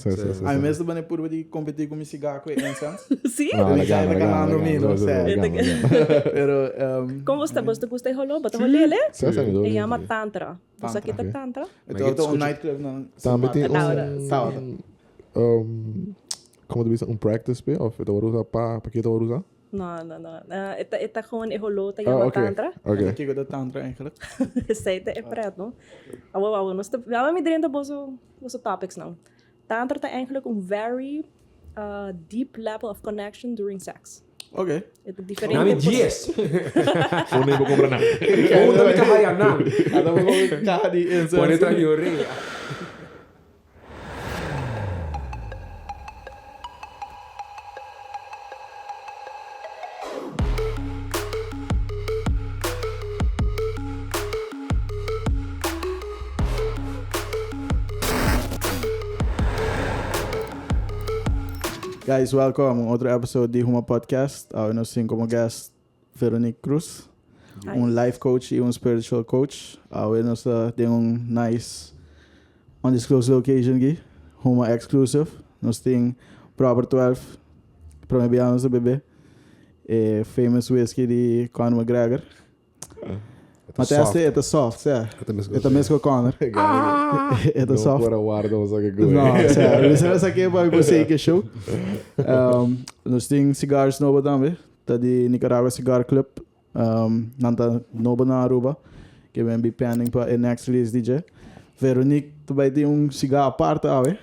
Sí, sí, sí. Ami mes ta bane purba di competi cu mi cigar cu e incense. Sí? No, Mi la ya gana, ta la gana, ganando la mi, gana. no Sí, sí, sé. la gana, la gana. Pero, um, Con bo ta? Bo ta gusta e holo? Bo ta holele? Sí, sí, mi ta E yama holele. tantra. Bo sa Tantra. ki ta tantra? E ta un nightclub na Tambe tin Tabata. un, Tabata. um, como te bisa, un practice pe? Of e ta worde usa pa, pa ke ta worde usa? No, no, no. E ta, e ta gewoon e holo ta Ah, yama oké. tantra. Oké. Kiko ta tantra eigenlijk? Esei ta e pret, no? Awor, awor nos ta, awor mi drenta boso, boso topics nan. Tantra ta eigenlijk un very uh, deep level of connection during sex. Oké. E ta diferente. Nami pos- dies. Unda bo compra nan? Unda mi ta haya nan? Ata bo kaha di incense. Pone tras mi orea. Guys, welcome un otro episode di Huma Podcast. Awe nos tin como guest Veronique Cruz, Hi. un life coach y un spiritual coach. Awe nos ta den un nice undisclosed location aquí, Huma exclusive. Nos tin Proper 12, prome bia nos ta bebe. E famous whiskey di Conor McGregor. Ta Maar soft. este e ta soft, sa. E ta mes E ta mes cu Conor. E ta No soft. por a warda pa sa ke No, sa, mi sa sa ke pa mi por seki show. Nos tin cigars nobo tambe. Ta di Nicaragua Cigar Club. Nan ta nobo na Aruba. Ke ben be pending pa e next release di dje. Veronique ta bai tin un cigar aparte awe.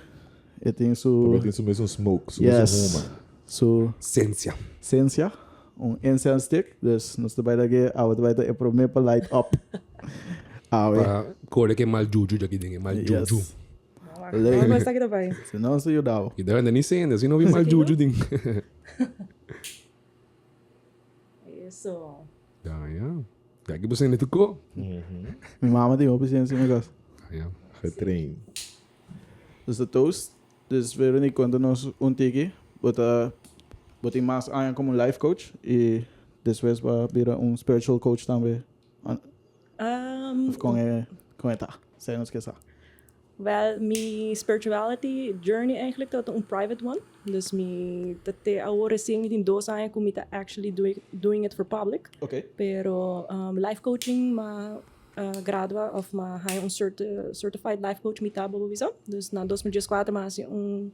E tin su... Ta bai tin su mesun smoke, su mesun Yes. huma. Su... Sensia. Sensia. Un incense stick. Dus nos ta bai lag'é awe ta bai ta e promé pa light up awe. Pa kore ke mal juju djaki den e mal juju. Yes. Leuk. Ora esaki ta bai. Si no, nos ta yuda bo. I debe ni sende, si no bin mal juju den. Eso. Ya, ya. Ya ki bo sende tu ko. Mi mama tin hopi sensia mi kas. Ya. Getrain. Dus de toast. Dus Veronique konta nos un tiki. Bo ta bo tin mas aña komo life coach i despues bo a bira un spiritual coach tambe. Of kon e kon e ta? Esei nos ke sa. Wel, mi spirituality journey eigenlijk tabata un private one. Dus mi ta te awor recien mi tin dos aña cu mi ta actually doing it for public. Pero life coaching m'a gradua of m'a haya un certified life coach mi ta bobo bisa. Dus na 2014 m'a haci un,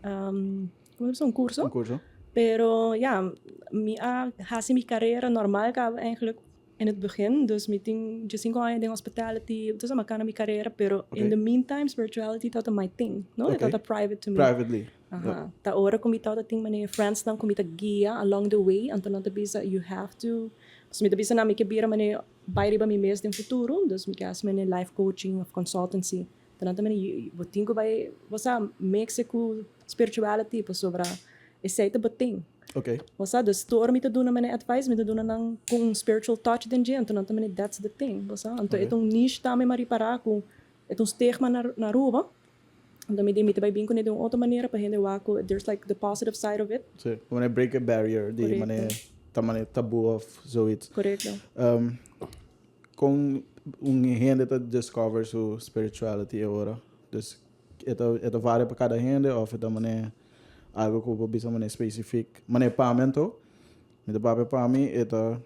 como ta bisa, un curso. Un curso. Pero ya, mi a haci mi carera normal caba eigenlijk In het begin, dus mi tin diescinco aña den hospitality, dus a cana mi carera, pero in the meantime spirituality tabata my thing, no? E tabata private to me. Privately. Aha. Ta ora cu mi tabata tin manera friendsnan cu mi ta guia along the way, anto nan ta bisa you have to, pasobra mi ta bisa nan mi ke bira manera bay riba mi mes den futuro, dus mi ke haci manera life coaching of consultancy. Anto nan ta manera bo tin cu bay, bo sa, mix e cu spirituality pasobra esey ta bo thing. Ok. Bo sa, dus tur ora mi ta duna mene advice, mi ta duna nan ku un spiritual touch den dje, anto nan ta mene that's the thing, bo sa. Anto e ta un niche tambe mi a ripará ku e ta un stigma na na Aruba, anto mi di mi ta bai bin kuné den un otro manera pa hende wak ku there's like the positive side of it. Sí, manera break a barrier di manera ta manera taboe of zoiets. Korekto. Kon un hende ta discover su spirituality e ora? Dus e ta e ta varia pa kada hende of e ta manera Algo ku bo bisa manera specifiek. Manera pa mi anto, mi ta papia pa mi, e ta,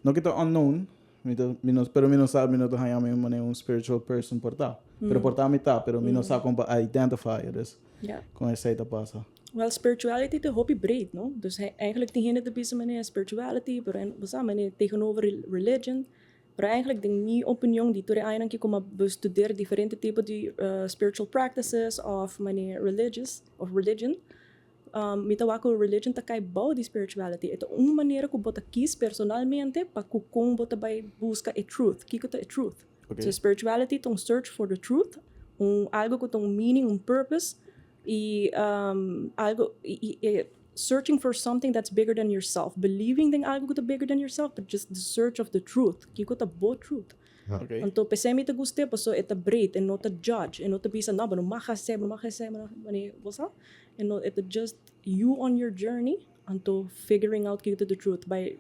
no ke ta unknown, mi ta, mi no, pero mi no sa, mi no ta haña mi manera un spiritual person por ta. Pero por ta mi ta, pero mi no sa kon pa identify, dus kon esei ta pasa. Well, spirituality ta hopi breed, no? Dus eigenlijk tin hende ta bisa manera spirituality, pero bo sa manera tegenover religion. Pero eigenlijk den mi opinion di tur e añanan ki como a bestudeer diferente tipo di spiritual practices of manera religious of religion, mi ta wak cu religion ta cay bao di spirituality. E ta un manera cu bo ta kies personalmente pa cu con bo ta bay busca e truth, kico ta e truth. So spirituality ta un search for the truth, un algo cu ta un meaning, un purpose y algo y e searching for something that's bigger than yourself, believing den algo ku ta bigger than yourself, but just the search of the truth, kiko ta bo truth. Anto p'esei mi ta gust'é paso e ta breed, e no ta judge, e no ta bisa no bo no mag hasi, bo no mag hasi, bo no mag, bo sa? E no, e ta just you on your journey, anto figuring out kiko ta the truth by.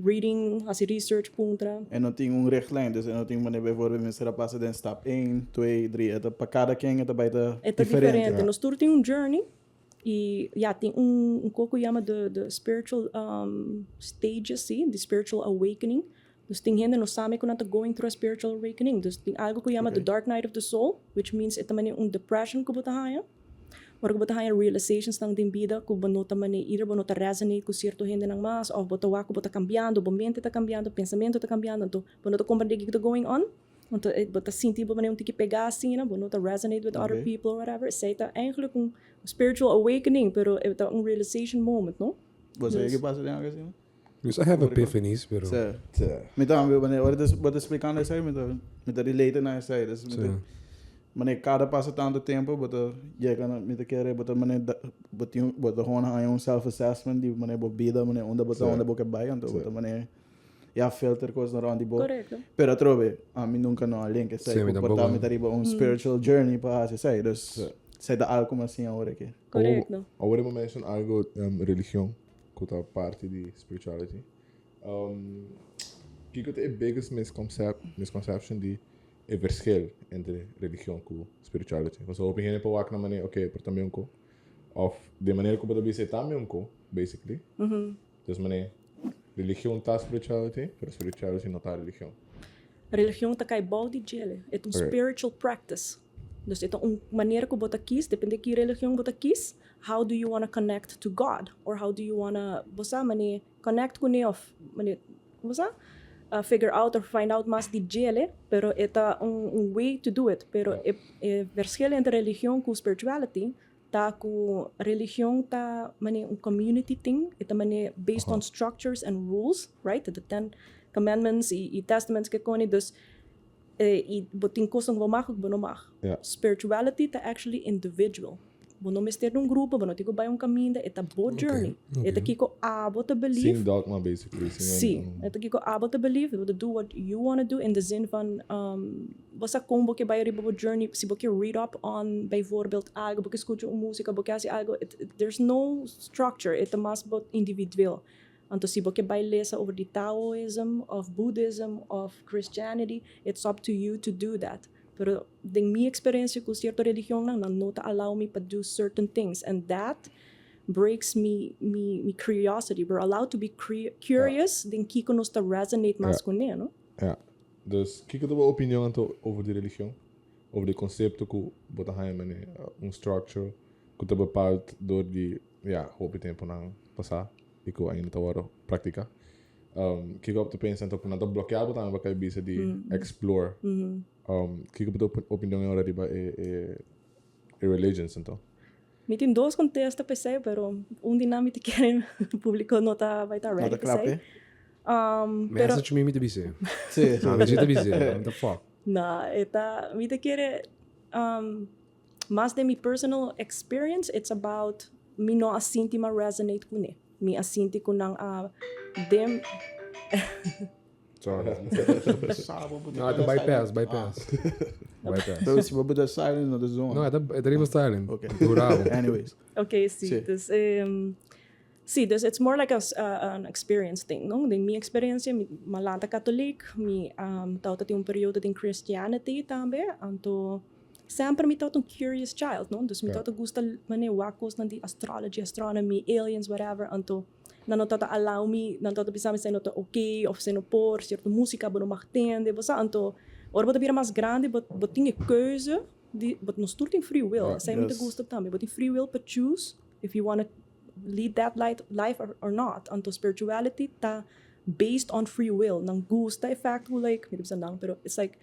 Reading, hasi research, puntra. E no tin un richtlijn, dus e no tin manera bijvoorbeeld mester a pasa den stap 1, 2, 3. E ta pa cada ken e ta bay ta E ta diferente. diferente. Nos tur tin un journey y ya tin un co cu yama the spiritual stages, si, the spiritual awakening. Dus tin hende no sabi cu nan ta going through a spiritual awakening. Dus tin algo cu yama the dark night of the soul, which means e ta manera un depression cu bo ta haya. Ora ku bo ta haña realizationsnan den bida ku bo no ta mane either bo no ta resonate ku sierto hendenan mas òf bo ta wak ku bo ta kambiando, bo mente ta kambiando, pensamentu ta kambiando, anto bo no ta komprende kiko ta going on, anto bo ta sinti bo manera un tiki pegá asina, bo no ta resonate with other people or whatever, esei ta eigenlijk un spiritual awakening, pero e ta un realization moment, no? Bo sa ke pasa den algo asina? Dus I have epiphanies, pero. Sí. Mi tambe, wanneer ora bo ta explicando esei, mi ta mi ta relate na esei. Dus mi ta wanneer cada pasa tanto tempo bo ta yega na mi ta kere bo ta manera da bo tin bo ta gewoon haña un self assessment di manera bo bida, manera unda bo ta, unda bo ke bai, anto bo ta manera ya filter cosnan rond di bo. Correcto. Pero atrobe ami nunca no a link esei Sí, mi ku por ta tampoco. mi ta riba un spiritual journey pa hasi esei. Dus esei ta algo ku mi a siña ora aki. Correcto. Awor bo mention algo religion. Ku ta parti di spirituality. Um, kiko ta e biggest misconception di e verschil entre religion ku spirituality? Pasobra hopi hende por wak na manera, oké, pero ta meun ko. Of di manera ku bo ta bisa e ta meun ko, basically. Dus manera, religion ta spirituality, pero spirituality no ta religion. Religion ta kai bou di djele. E ta un spiritual practice. Dus e ta un manera ku bo ta kis, depende ki religion bo ta kis, how do you wanna connect to God or how do you wanna bo sa mane connect kuné of mane bo sa figure out or find out mas di djele pero e ta un un way to do it pero e e verschil entre religion ku spirituality ta ku religion ta mane un community thing e ta mane based on structures and rules, right, the ten commandments y y testaments ke koni dus Y bo tin cosnan cu bo mag of cu bo no mag. Spirituality ta actually individual. Bo no mester di un grupo, bo no tin cu bay un caminda, e ta bo journey. E ta kico abo ta believe. Sin dogma basically. Si, e ta kico abo ta believe, bo ta do what you wanna do in de zin van bo sa con bo ke bay riba bo journey, si bo ke read up on bijvoorbeeld algo, bo ke scucha un musica, bo ke haci algo, there's no structure, e ta mas bo individueel. Anto si bo ke bai lesa over di Taoism of Buddhism of Christianity, it's up to you to do that. Pero den mi experiencia cu cierto religionnan, nan no ta allow mi pa do certain things and that breaks mi mi mi curiosity. We're allowed to be curious den kico nos ta resonate mas cune, no? Ja. Dus kico ta bo opinion anto over di religion? Over di concepto cu bo ta haña mane un structure cu ta bepaald door di, ja, hopi temponan pasa i ku ainda ta wòrdu praktiká. Kiko bo ta pensa anto ku nan ta blokeá bo tambe pa kai bisa di explore? Kiko bo ta opinion e ora riba e e religions anto? Mi tin dos kontesta pa esei, pero un di nan mi ta kere públiko no ta bai ta ready pa esei. Mi a sa mi mi ta bis'é. Mi si ta bis'é. What the fuck? No, e ta, mi ta kere Mas den mi personal experience it's about mi no a sinti ma resonate cune. Mi a sinti cu nan a den. Sorry. No, ta bypass, bypass. Bypass. Pero si bo buta silent no ta zona. No, e ta riba silent. Okay. Durabo. Anyways. Okay, si. Si. Dus, si, dus it's more like a an experience thing, no? Den mi experiencia, mi a lanta katolik, mi tawata tin un periodo den Christianity tambe, anto Semper mi tabata un curious child, no? Dus mi tabata gusta manera wak cosnan di astrology, astronomy, aliens, whatever. Anto nan no tabata allow mi, nan tabata bisa mi esei no ta oké of esei no por, cierto musica bo no mag tende, bo sa. Anto ora bo ta bira mas grandi bo bo tin e keuze di, bo nos tur tin free will, esei mi ta gusta tambe, bo tin free will pa choose if you wanna lead that life or not. Anto spirituality ta based on free will. Nan gusta e fact cu like, mi ta bisa nan, pero it's like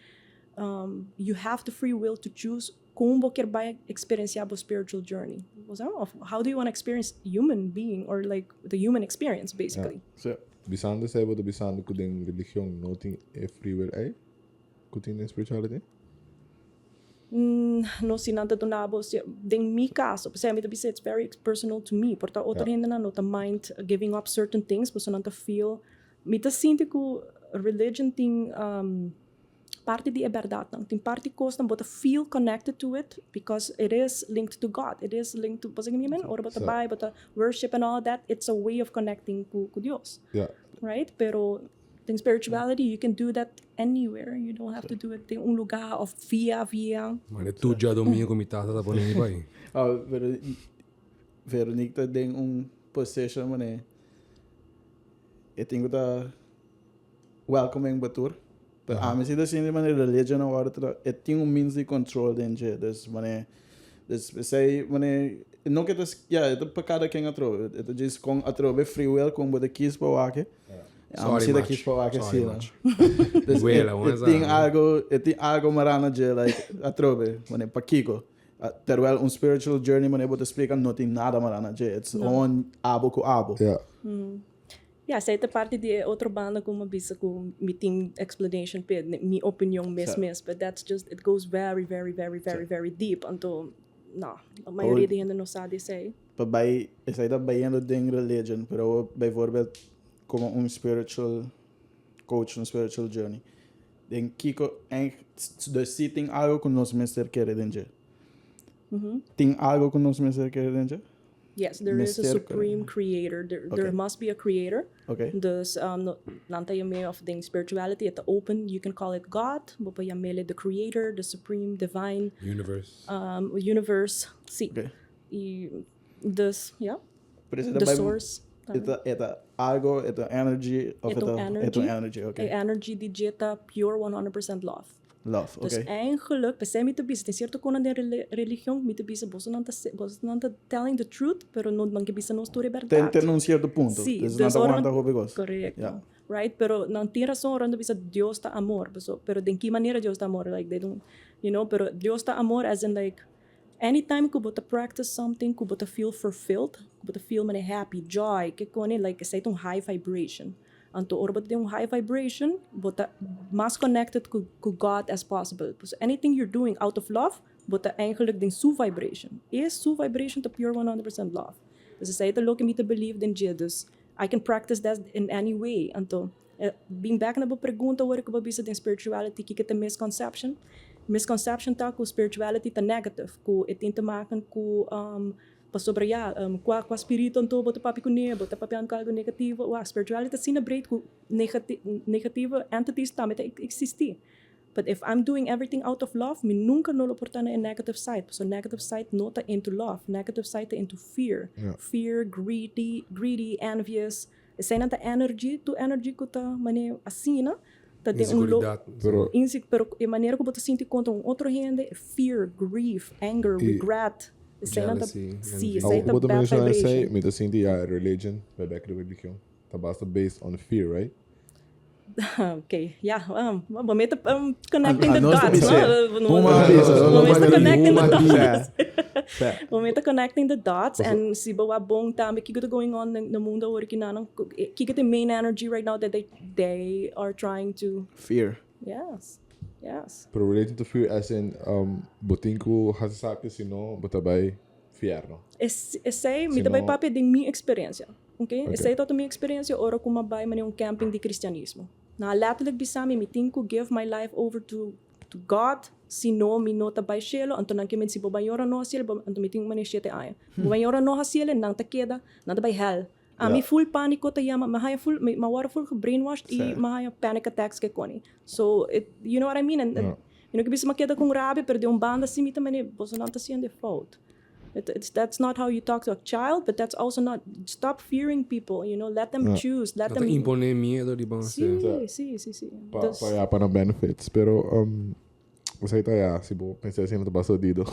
You have the free will to choose kon bo kier bai experiencia bo spiritual journey. Bo sa? Of how do you wanna experience human being or like the human experience basically. Ja. Bisando esei bo ta bisando ku den religion no tin e free will ei ku tin den spirituality? No si nan ta duna bo si den mi caso p'esei mi ta bisa it's very personal to me por ta otro hendenan no ta mind giving up certain things pasobra nan ta feel mi ta sinti ku religion tin. Parti di e bèrdatnan. Tin parti kosnan bo ta feel connected to it because it is linked to God. It is linked to, bo sa kico mi men? Ora bo ta bai, bo ta worship and all that, it's a way of connecting ku Dios. Right? Pero den spirituality you can do that anywhere. You don't have to do it den un lugá of via via. Mane tur djadomingo ku mi tata ta pone mi bai. Oh, pero Veronique ta den un position mane e tin ku ta welcoming bo tur. Pero ami si ta sinti manera religion awor ta e tin un means di control den dje. Dus mane dus esei mane no ke ta ya e ta pa kada ken atrobe. E ta djis kon atrobe free will kon bo ta kies pa wak. Ami si ta kies pa wak asina. Dus e tin algo e tin algo mará na dje like atrobe mane pakiko. Terwijl un spiritual journey mane bo ta splika no tin nada mará na dje. It's gewoon abo ku abo. Ya, esei ta parti di e otro banda ku mi a bisa ku mi tin explanation p'e, mi opinion mes mes, but that's just, it goes very, very, very, very, very deep, anto no, mayoria di hende no sa di esei. Pa bai, esei ta bayendo den religion, pero awor bijvoorbeeld komo un spiritual coach, un spiritual journey, den kiko dus si tin algo ku nos mester kere den dje? Tin algo ku nos mester kere den dje? Yes, there is a supreme creator. There, okay. there must be a creator. Okay. Dus no, nan ta yam'é of den spirituality e ta open, you can call it God, bo por yam'é the creator, the supreme divine. Universe. Universe, si. Okay. I dus, ja. Pero esei ta The bai, source. e ta, e ta algo, e ta energy, of E e ta un ta, e ta un energy. energy, okay. E energy di dje ta pure 100% love. Love, Dus okay. eigenlijk, p'esei mi ta bisa, tin cierto konan den religion, mi ta bisa bosonan ta bosonan ta telling the truth, pero no nan ke bisa nos tur e Ten, bèrdat. ten un cierto punto. Sí, Dus nan dus ta ora wanta hopi kos. Correcto. Ja. Right? Pero nan tin rason ora nan ta bisa Dios ta amor, paso, pero den ki manera Dios ta amor? Like they don't, you know, pero Dios ta amor as in like anytime ku bo ta practice something ku bo ta feel fulfilled, ku bo ta feel manera happy, joy, ke kone, like esei ta un high vibration. Anto ora bo ta den un high vibration, bo ta mas connected cu cu God as possible. So anything you're doing out of love, bo ta eigenlijk den su vibration. E su vibration ta pure 100% love. Dus esei ta loke mi ta believe den dje. Dus I can practice that in any way. Anto, bin bek na bo pregunta ora cu bo a bisa den spirituality kiko ta misconception. Misconception ta cu spirituality ta negative, cu e tin te maken cu Pasobra ya, kua kua spiritu anto bo ta papia kuné? Bo ta papiando ku algu negativo? Wak, spirituality ta asina breed ku negati negative entities tambe ta eksistí. But if I'm doing everything out of love, mi nunka no lo por ta na e negative side, pasobra negative side no ta into love, negative side ta into fear. Fear, greedy, greedy, envious, eseinan ta energy, tur energy ku ta manera asina ta den un lo Inseguridat. Pero Inseg pero e manera ku bo ta sinti kontra un otro hende, fear, grief, anger, I regret, eseinan ta, Jealousy, sí, envy. esei Awor ta ku bo ta bad menshona esei, vibration. mi ta sinti ya religion, bai bek riba religion, ta basta based on fear, right? Ok, ya, bo mester connecting the Anos ta dots, bis'é. no? Huma a bisa, Bo mester connecting the Huma a dots. Sa. Bo mester connecting the dots Paso- and si bo wak bon tambe kiko ta going on den mundo awor ki nan, kiko ta e main energy right now that they They are trying to. Fear. Yes, yes. Pero related to fear as in um, bo tin ku hasi esaki si no bo ta bai fierno. Es, esei, mi Si ta bai no- papia den mi experiencia, ok? Ok. Esei tabata mi experiencia ora ku mi a bai manera un camping di cristianismo. Nan a letterlijk bisa mi, mi tin ku give my life over to, to God, si no mi no ta bai shelo, anto nan ke men si bo bai yora no hasiel, bo, anto mi tin manera shete aña. Bo bai yora no hasiel, nan ta keda, nan ta bai hel. Ami full panico ta yama, mi haya full, mi wòrdu full gebrainwashed i mi haya panic attacks ke koni. So, it, you know what I mean? En, mi no ke bisa mi a keda ku un rabia, pero di un banda si mi ta mane, boso nan ta hasiendo e fout. It, it's, that's not how you talk to a child, but that's also not, stop fearing people, you know, let them choose, let No ta them... impone miedo riba nos. Sí, sí, sí, sí. Pa, Dus, pa, ya, pa nan benefits. Pero, esei ta ya, si bo pensa asina ta basta odido.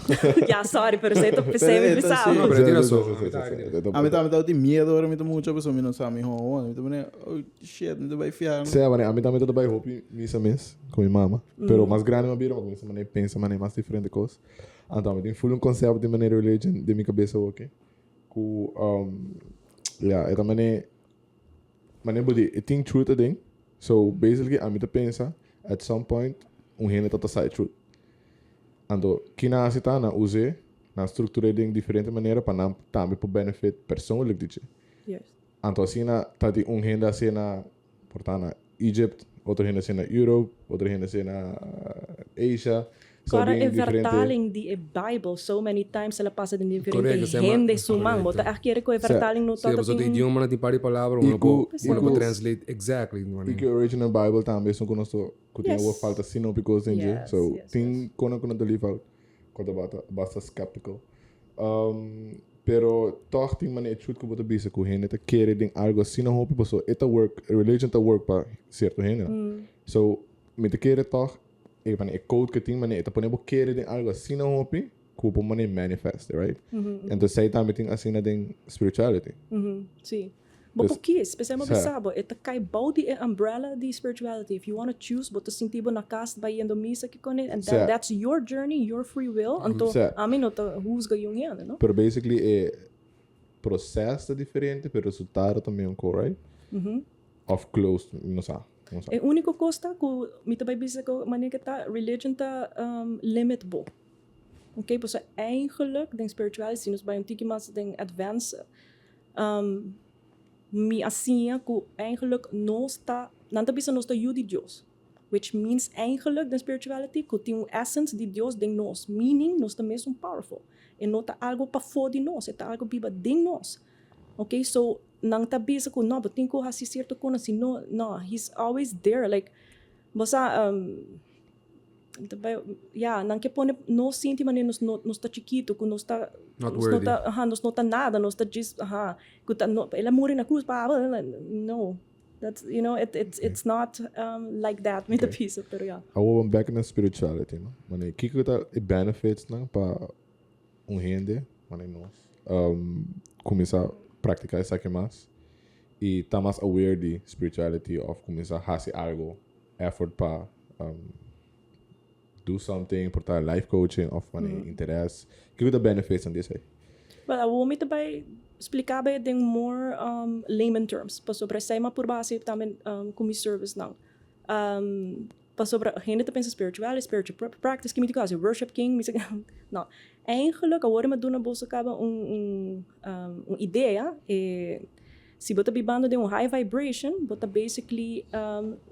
Ya, sorry, pero esei ta pesei mi Pero e ta bisaba. si. No, pero e tin Sí, rason. sí, sí, sí, sí, sí. Ami tambe tabatin miedo ora mi ta mucha pasobra mi no sa mi homo. Mi ta pone, oh shit, mi ta bai fiar. Sea, mane, ami tambe ta bai hopi misa mes ku mi mama. Pero mas grandi mi a bira, mi a kuminsa mane pensa mane mas diferente kos. Anto ami tin full un concept di mane religion den mi kabesa awoki. Ku, ya, e ta mane, mane bo di, e tin truth aden. So, basically, ami ta pensa, at some point, un hende ta ta sa e truth. Anto, kina hasi ta, nan us'é, nan struktur'é den diferente manera pa nan tambe por benefit persoonlijk di dje. Yes. Anto asina ta di un hende hasié na, por ta na Egypt, Otro hende na Europe, otro hende na Asia. So Agora, bin e diferente. Vertaling di e Bible, so many times el a pasa den diferente Correcto, hende su man. correcto. Bo ta echt kere cu e vertaling no Si, ta paso e idioma no tin par di palabra, E uno cu- uno e por translate exactly. E cu original Bible tambe so cu nos cu tin falta sino because in so tin con cu no leave out cu ta bata basta skeptical. Pero toch tin manera truth cu bo ta bisa cu hende ta kere den algo asina hopi, paso e ta work, religion ta work pa cierto hende. So mi ta kere toch e e code cu tin manera ta pone bo kere den algo asina hopi cu bo manera manifest, right? Anto esey tambe tin asina den spirituality. Si. Bo Dus por kies, pensemos Si. Sabo, e ta cai bou di e umbrella di spirituality. If you want to choose, bo ta sinti bo na cas bayendo misa ki cone, and Si. that's your journey, your free will. Anto, Si. ami no ta huzga niun hende, no? Pero basically e proceso ta diferente, pero resultado tambe un cos, right? Of close, no sa, no sa. E unico cos ta cu mi ta bay bisa cu manera cu ta religion ta limit bo. Ok, pues eigenlijk den spirituality, si nos bay un tiki mas den advance, mi a siña cu eigenlijk nos ta, nan ta bisa nos ta yu di Dios. Which means eigenlijk den spirituality cu tin un essence di Dios den nos. Meaning nos ta mesun powerful. E no ta algo pafo di nos, e ta algo biba den nos. Ok, so nan ta bisa cu no, bo tin cu haci cierto cos, si no, no, he's always there. Like, bo sa, ja, nan ke pone nos sinti manera nos no, nos ta chikito, cu nos ta Not nos no worthy. ta, aha, nos no ta nada, nos ta just, aha, cu ta, no, el a muri na cruz, pa, no. That's, it's not like that, mi ta bisa, pero ja. Awor back in the spirituality, no? Manera, kiko ta e benefits nan pa un hende, manera nos, cuminsa practica esaki mas y ta mas aware di spirituality of cuminsa haci algo effort pa do something, por ta life coaching of manera interes. Kiko ta benefits nan di esey? Well, awor mi ta bay splica bay den more layman terms. Pasobra esey mi a purba haci tambe cu mi service nan. Pasobra hende ta pensa spiritual, spiritual practice, cu mi ta haci worship king, mi no. Eigenlijk, awor mi a duna boso caba un idea, si bo ta bibando den un high vibration, bo ta basically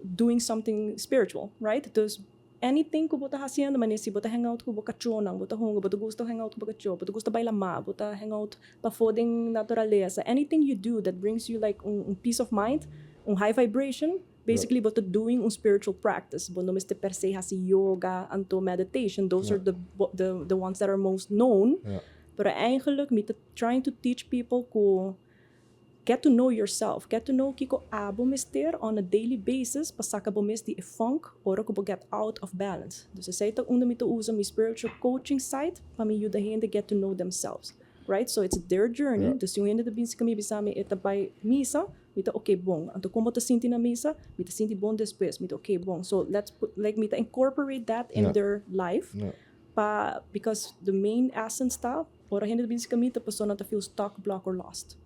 doing something spiritual, right? Dus anything cu bo ta haciendo, mas si bo ta hang out cu bo cachonan, bo ta hunga, bo ta gusta hang out cu bo cacho, bo ta gusta bay lama, bo ta hang out pafo den naturalesa, anything you do that brings you like un peace of mind, un high vibration, basically bo ta doing un spiritual practice. Bo no mester per se haci yoga, anto meditation, those are the ones that are most known. Pero eigenlijk, mi ta trying to teach people cu get to know yourself, get to know kiko abo mester on a daily basis, pa saca bo mes di e funk, ora cu bo get out of balance. Dus esey ta unda mi ta usa mi spiritual coaching side, pa mi yuda hende get to know themselves. Right? So it's their journey. Dus si un hende ta bin mi bisa mi e ta bay misa, mi ta okay, bon. Anto con bo ta sinti na misa, mi ta sinti bon despues, mi ta okay, bon. So let's put like mi ta incorporate that in their life. Pa because the main essence ta, ora hende bin mi ta persona ta feel stuck, blocked or lost.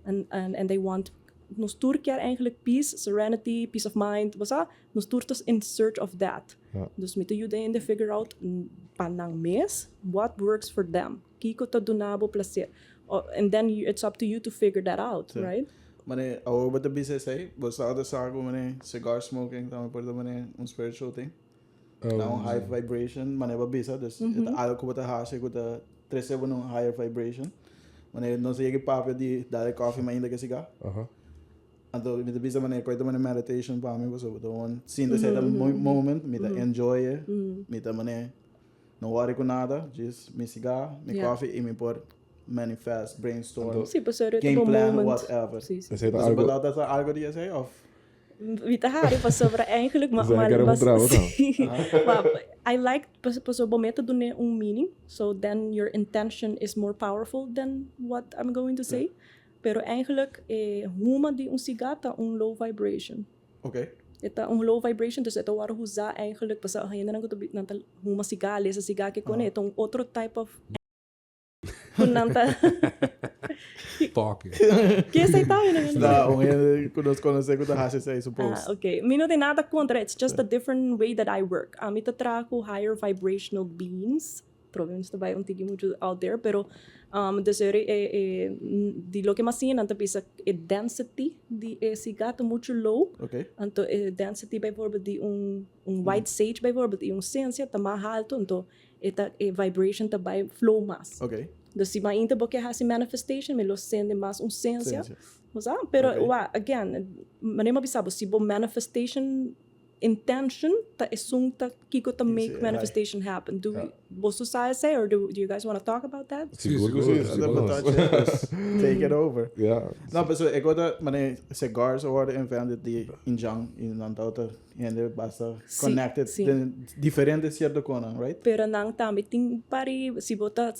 And they want, nos tur kier eigenlijk peace, serenity, peace of mind, basta, nos tur ta in search of that. Dus mi ta yuda hende figure out pa nan mes what works for them. Kiko ta duna bo placer. Oh, and then it's up to you to figure that out, right? Mane, awor bo ta bisa esey, bo sa ta sa cu mane cigar smoking tambe por ta mane un spiritual thing. Na un high vibration, mane bo a bisa, dus e algo cu bo ta haci cu ta trece bo un higher vibration. Mane, nos a yega papia di dal coffee mainta cu cigar. Anto, mi ta bisa mane, coy ta mane meditation pa mi, so ta un sinta cierto moment, mi ta enjoy it, mi ta mane, no worry cu nada, just mi cigar, mi coffee y mi por manifest, brainstorm, Anto Si, pues era game tipo plan, moment. Whatever. Si. Esey ta Dus algo dat is algo di esey, of? Mi ta hari pasobra eigenlijk Zij quero mostrar, não? Si. Maar I like paso bo meta dune un meaning, so then your intention is more powerful than what I'm going to say. Pero eigenlijk huma di un siga ta un low vibration. E ta un low vibration, dus e ta wordo usa eigenlijk paso hende nan nan ta huma siga, lesa siga ke cone, e ta un otro type of cu nan ta Fuck. Ke esey ta, mi no Da, un hende cu nos conoce cu ta haci esey, suppose. Ah, okay. Mi no tin nada contra, it's just a different way that I work. Ami ta traha cu higher vibrational beings. Trobe mi ta bai un tiki mucho out there, pero um, dus e, e, e, di loke m'a siña nan ta bisa e density di e siga ta mucho low. Anto e density bijvoorbeeld di un white sage bijvoorbeeld y un sensia ta mas halto, anto e ta e vibration ta bai flow mas. Dus si mainta bo ke hasi manifestation, mi lo sende mas un sensia. Sensia. Bo sa? Pero wa, again, manera mi a bisa bo, si bo manifestation intention ta esun ta kiko ta make manifestation happen. Do boso sa esei or do you guys wanna talk about that? Sigur ku si, sigur. Take it over. Yeah. No, pero e kos manera cigars a wòrdu invented di indjan i nan tabata hende basta connected den diferente sierto konan, right? Pero nan tambe tin pari si bo ta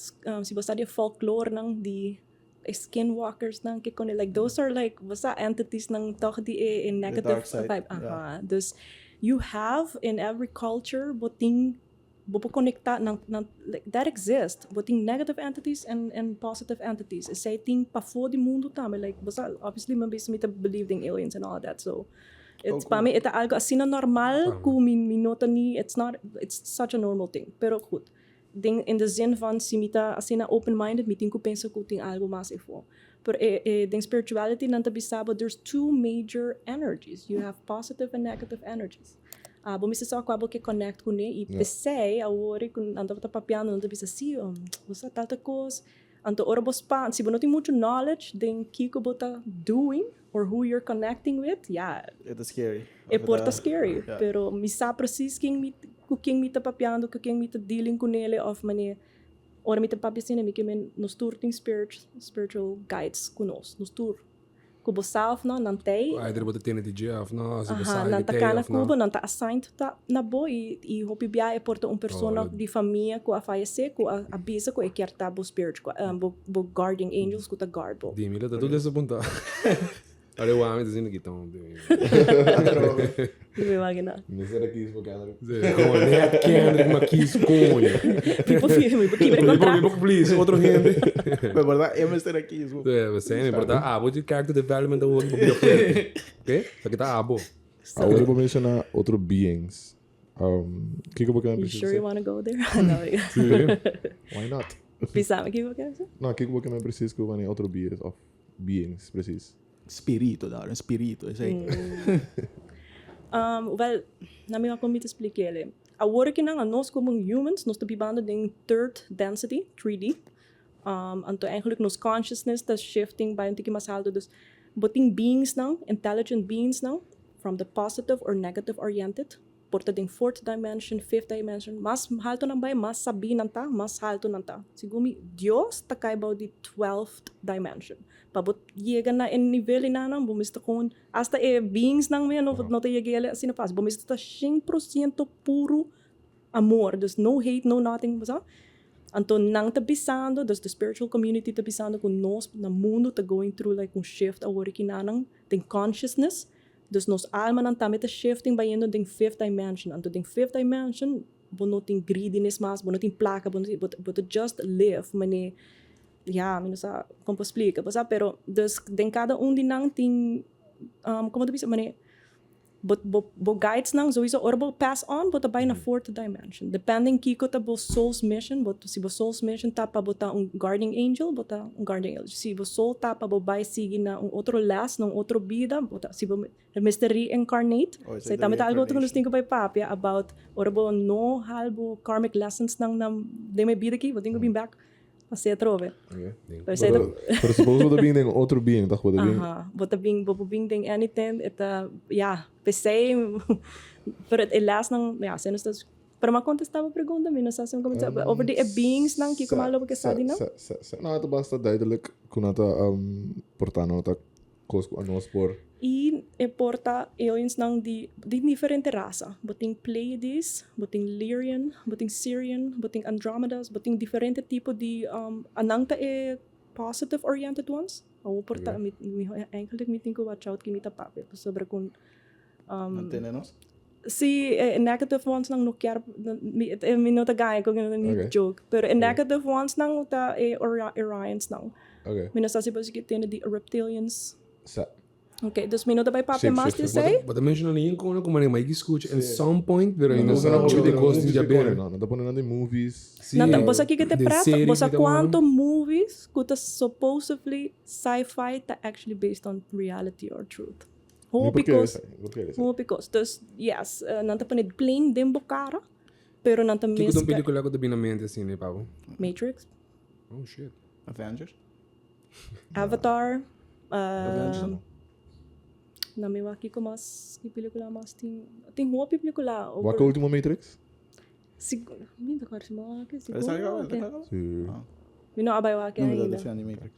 si bo sa di e folklore nan di e skinwalkers nan ke kone like those are like bo sa entities nan toch di e negative vibe aha dus you have in every culture bo tin bo por conecta nan nan like that exist bo tin negative entities and and positive entities esei tin pafo di mundo tambe like bo sa obviously mi bisa mi ta believe den aliens and all that so it's pa mi e ta algo asina normal ku mi mi no ta ni it's not it's such a normal thing pero goed. Den in de zin van si mi ta asina open minded mi tin ku pensa ku tin algo mas efo. Pero e e den spirituality nan ta bisa bo there's two major energies, you have positive and negative energies. Abo mester sa kua bo ke connect kuné i p'esei awor ku nan tabata papiando nan ta bisa si bo sa tal tal kos. Anto ora bo span si bo no tin muchu knowledge den kiko bo ta doing or who you're connecting with, ya. E ta scary. E por ta scary, pero mi sa precies ken mi, cu ken mi ta papiando, cu ken mi ta dealing cu nele of mane ora mi ta papia asina mi ke men nos tur tin spiritual guides cu nos, nos tur. Cu bo sa of no, nan t'ey. Cu either bo ta tene di dje of no, si bo sa Aha, nan di ta t'ey cana of cu no. bo, nan ta assigned ta na bo y y hopi bia e por ta un persona di famia cu a fayece cu a a bisa cu e kier ta bo spiritual, bo bo guardian angels cu ta guard bo. Dimi lo ta tur desapunta. Ora wami ta sinti ki tonto. Mi imagina. Mester a kiss bo Kendrick. Como net Kendrick ma kiss coño. Mi por mi por kibra e contrato. Mi por please otro hende. Pero verdad e mester a kiss bo. Sí, sí, mi por ta abo di character development awor bo bira fuerte. Oké? Sa kita abo. Awor bo menciona otro beings. Um, kiko bo kende You precies sure you wanna go there? No, Sí. Why not? Pisame kiko bo kende precies? No, kiko bo kende precies ku wanneer otro beings of beings precies? Spirito daar, un spirito esei. Um, wel, na mi wak mi ta splik'é. Awor aki nan, anos komo humans, nos ta bibando den third density, 3D. Um, anto eigenlijk nos consciousness ta shifting bai un tiki mas alto. Dus bo tin beings nan, intelligent beings nan, from the positive or negative oriented. Por ta den fourth dimension, fifth dimension, mas halto nan bai, mas sabí nan ta, mas halto nan ta. Segun mi, Dios ta kai bou di twelfth dimension. Pa bo yega na e nivel enanan, bo mester kon, hasta e beings nan mea no no ta yega ele asina fácil. Bo mester ta shen por ciento puru amor, dus no hate, no nothing, bo sa. Anto nan ta bisando, dus the spiritual community ta bisando ku nos na mundu ta going through like un shift awor kinanan den consciousness. Dus nos almanan tambe ta shifting bayendo den fifth dimension. Anto den fifth dimension bo no tin greediness mas, bo no tin placa, bo no tin, bo ta just live mane, ya mi no sa con por splica, bo sa, pero dus den cada un di nan tin, como ta bisa, mane Bo bo bo guides nan souiso ora bo pass on bo ta bai na fourth dimension depending kiko ta bo soul's mission bo si bo soul's mission ta pa bo ta un guardian angel bo ta un guardian angel si bo soul ta pa bo bai sigui na un otro les na un otro bida bo ta si bo mester reincarnate Oh, esei esei ta tambe ta algo otro ku nos reincarnation. tin ku bai papia about ora bo no hal bo karmic lessons nan na den e bida aki bo tin ku bin bek Así atrobe. Okay. Pero esei ta. Pero suppose bo ta bin den otro being, toch? Bo ta bin. Aha, bo ta bin, bo por bin den anything, e ta, ya, p'esei, pero e lesnan, ya, asina nos ta, pero mi a contesta bo pregunta, mi no sa si mi a contesta, over di e beingsnan, kiko malo bo ke sa di nan? Sa, sa, sa, no, e ta basta duidelijk ku nan ta por ta no ta Kos ku anos por. I e por ta aliensnan di di diferente rasa. Bo tin Pleiades, bo tin Lyrian, bo tin Sirian, bo tin Andromedas, bo tin diferente tipo di anan ta e positive oriented ones. Awor por ta mi mi eigenlijk mi tin ku watch out ki mi ta papia pasobra ku Nan tende nos? Si e negative ones nan no kier mi mi no ta gaña ku ni joke pero e negative ones nan ta e Orions nan. Mi no sa si bo a tende di reptilians. Sa. Ok, dus mi no ta bai papia mas di esei. Bo ta menciona ni encona cu manera mai ki scucha en some point, pero no sa hopi di cos tin jaber. No, no ta pone nan den movies. Si, Nan ta, bo sa kiko te den pret? series Bo sa mi ta wak. cuanto movies cu ta supposedly sci-fi ta actually based on reality or truth? Mi Hopi por kere cos, esei, mi por kere esei. hopi cos. Dus, yes, nan ta pone plain den bo cara, pero nan ta Kiko ta un mezcla. pelicula cu ta bini na mente asina, Pabo? Matrix. Oh shit. Avengers. Avatar. Avengers no. Na mi wak kiko mas, ki pelicula mas tin. Tin hopi pelicula over. Wak e ultimo Matrix? Si, mi no ta acorda si mi a wak e. Si Esa mi a acaba, wak e. esa acaba? Si. Ah. Mi no a bai wak e No mi ta ainda. defende Matrix.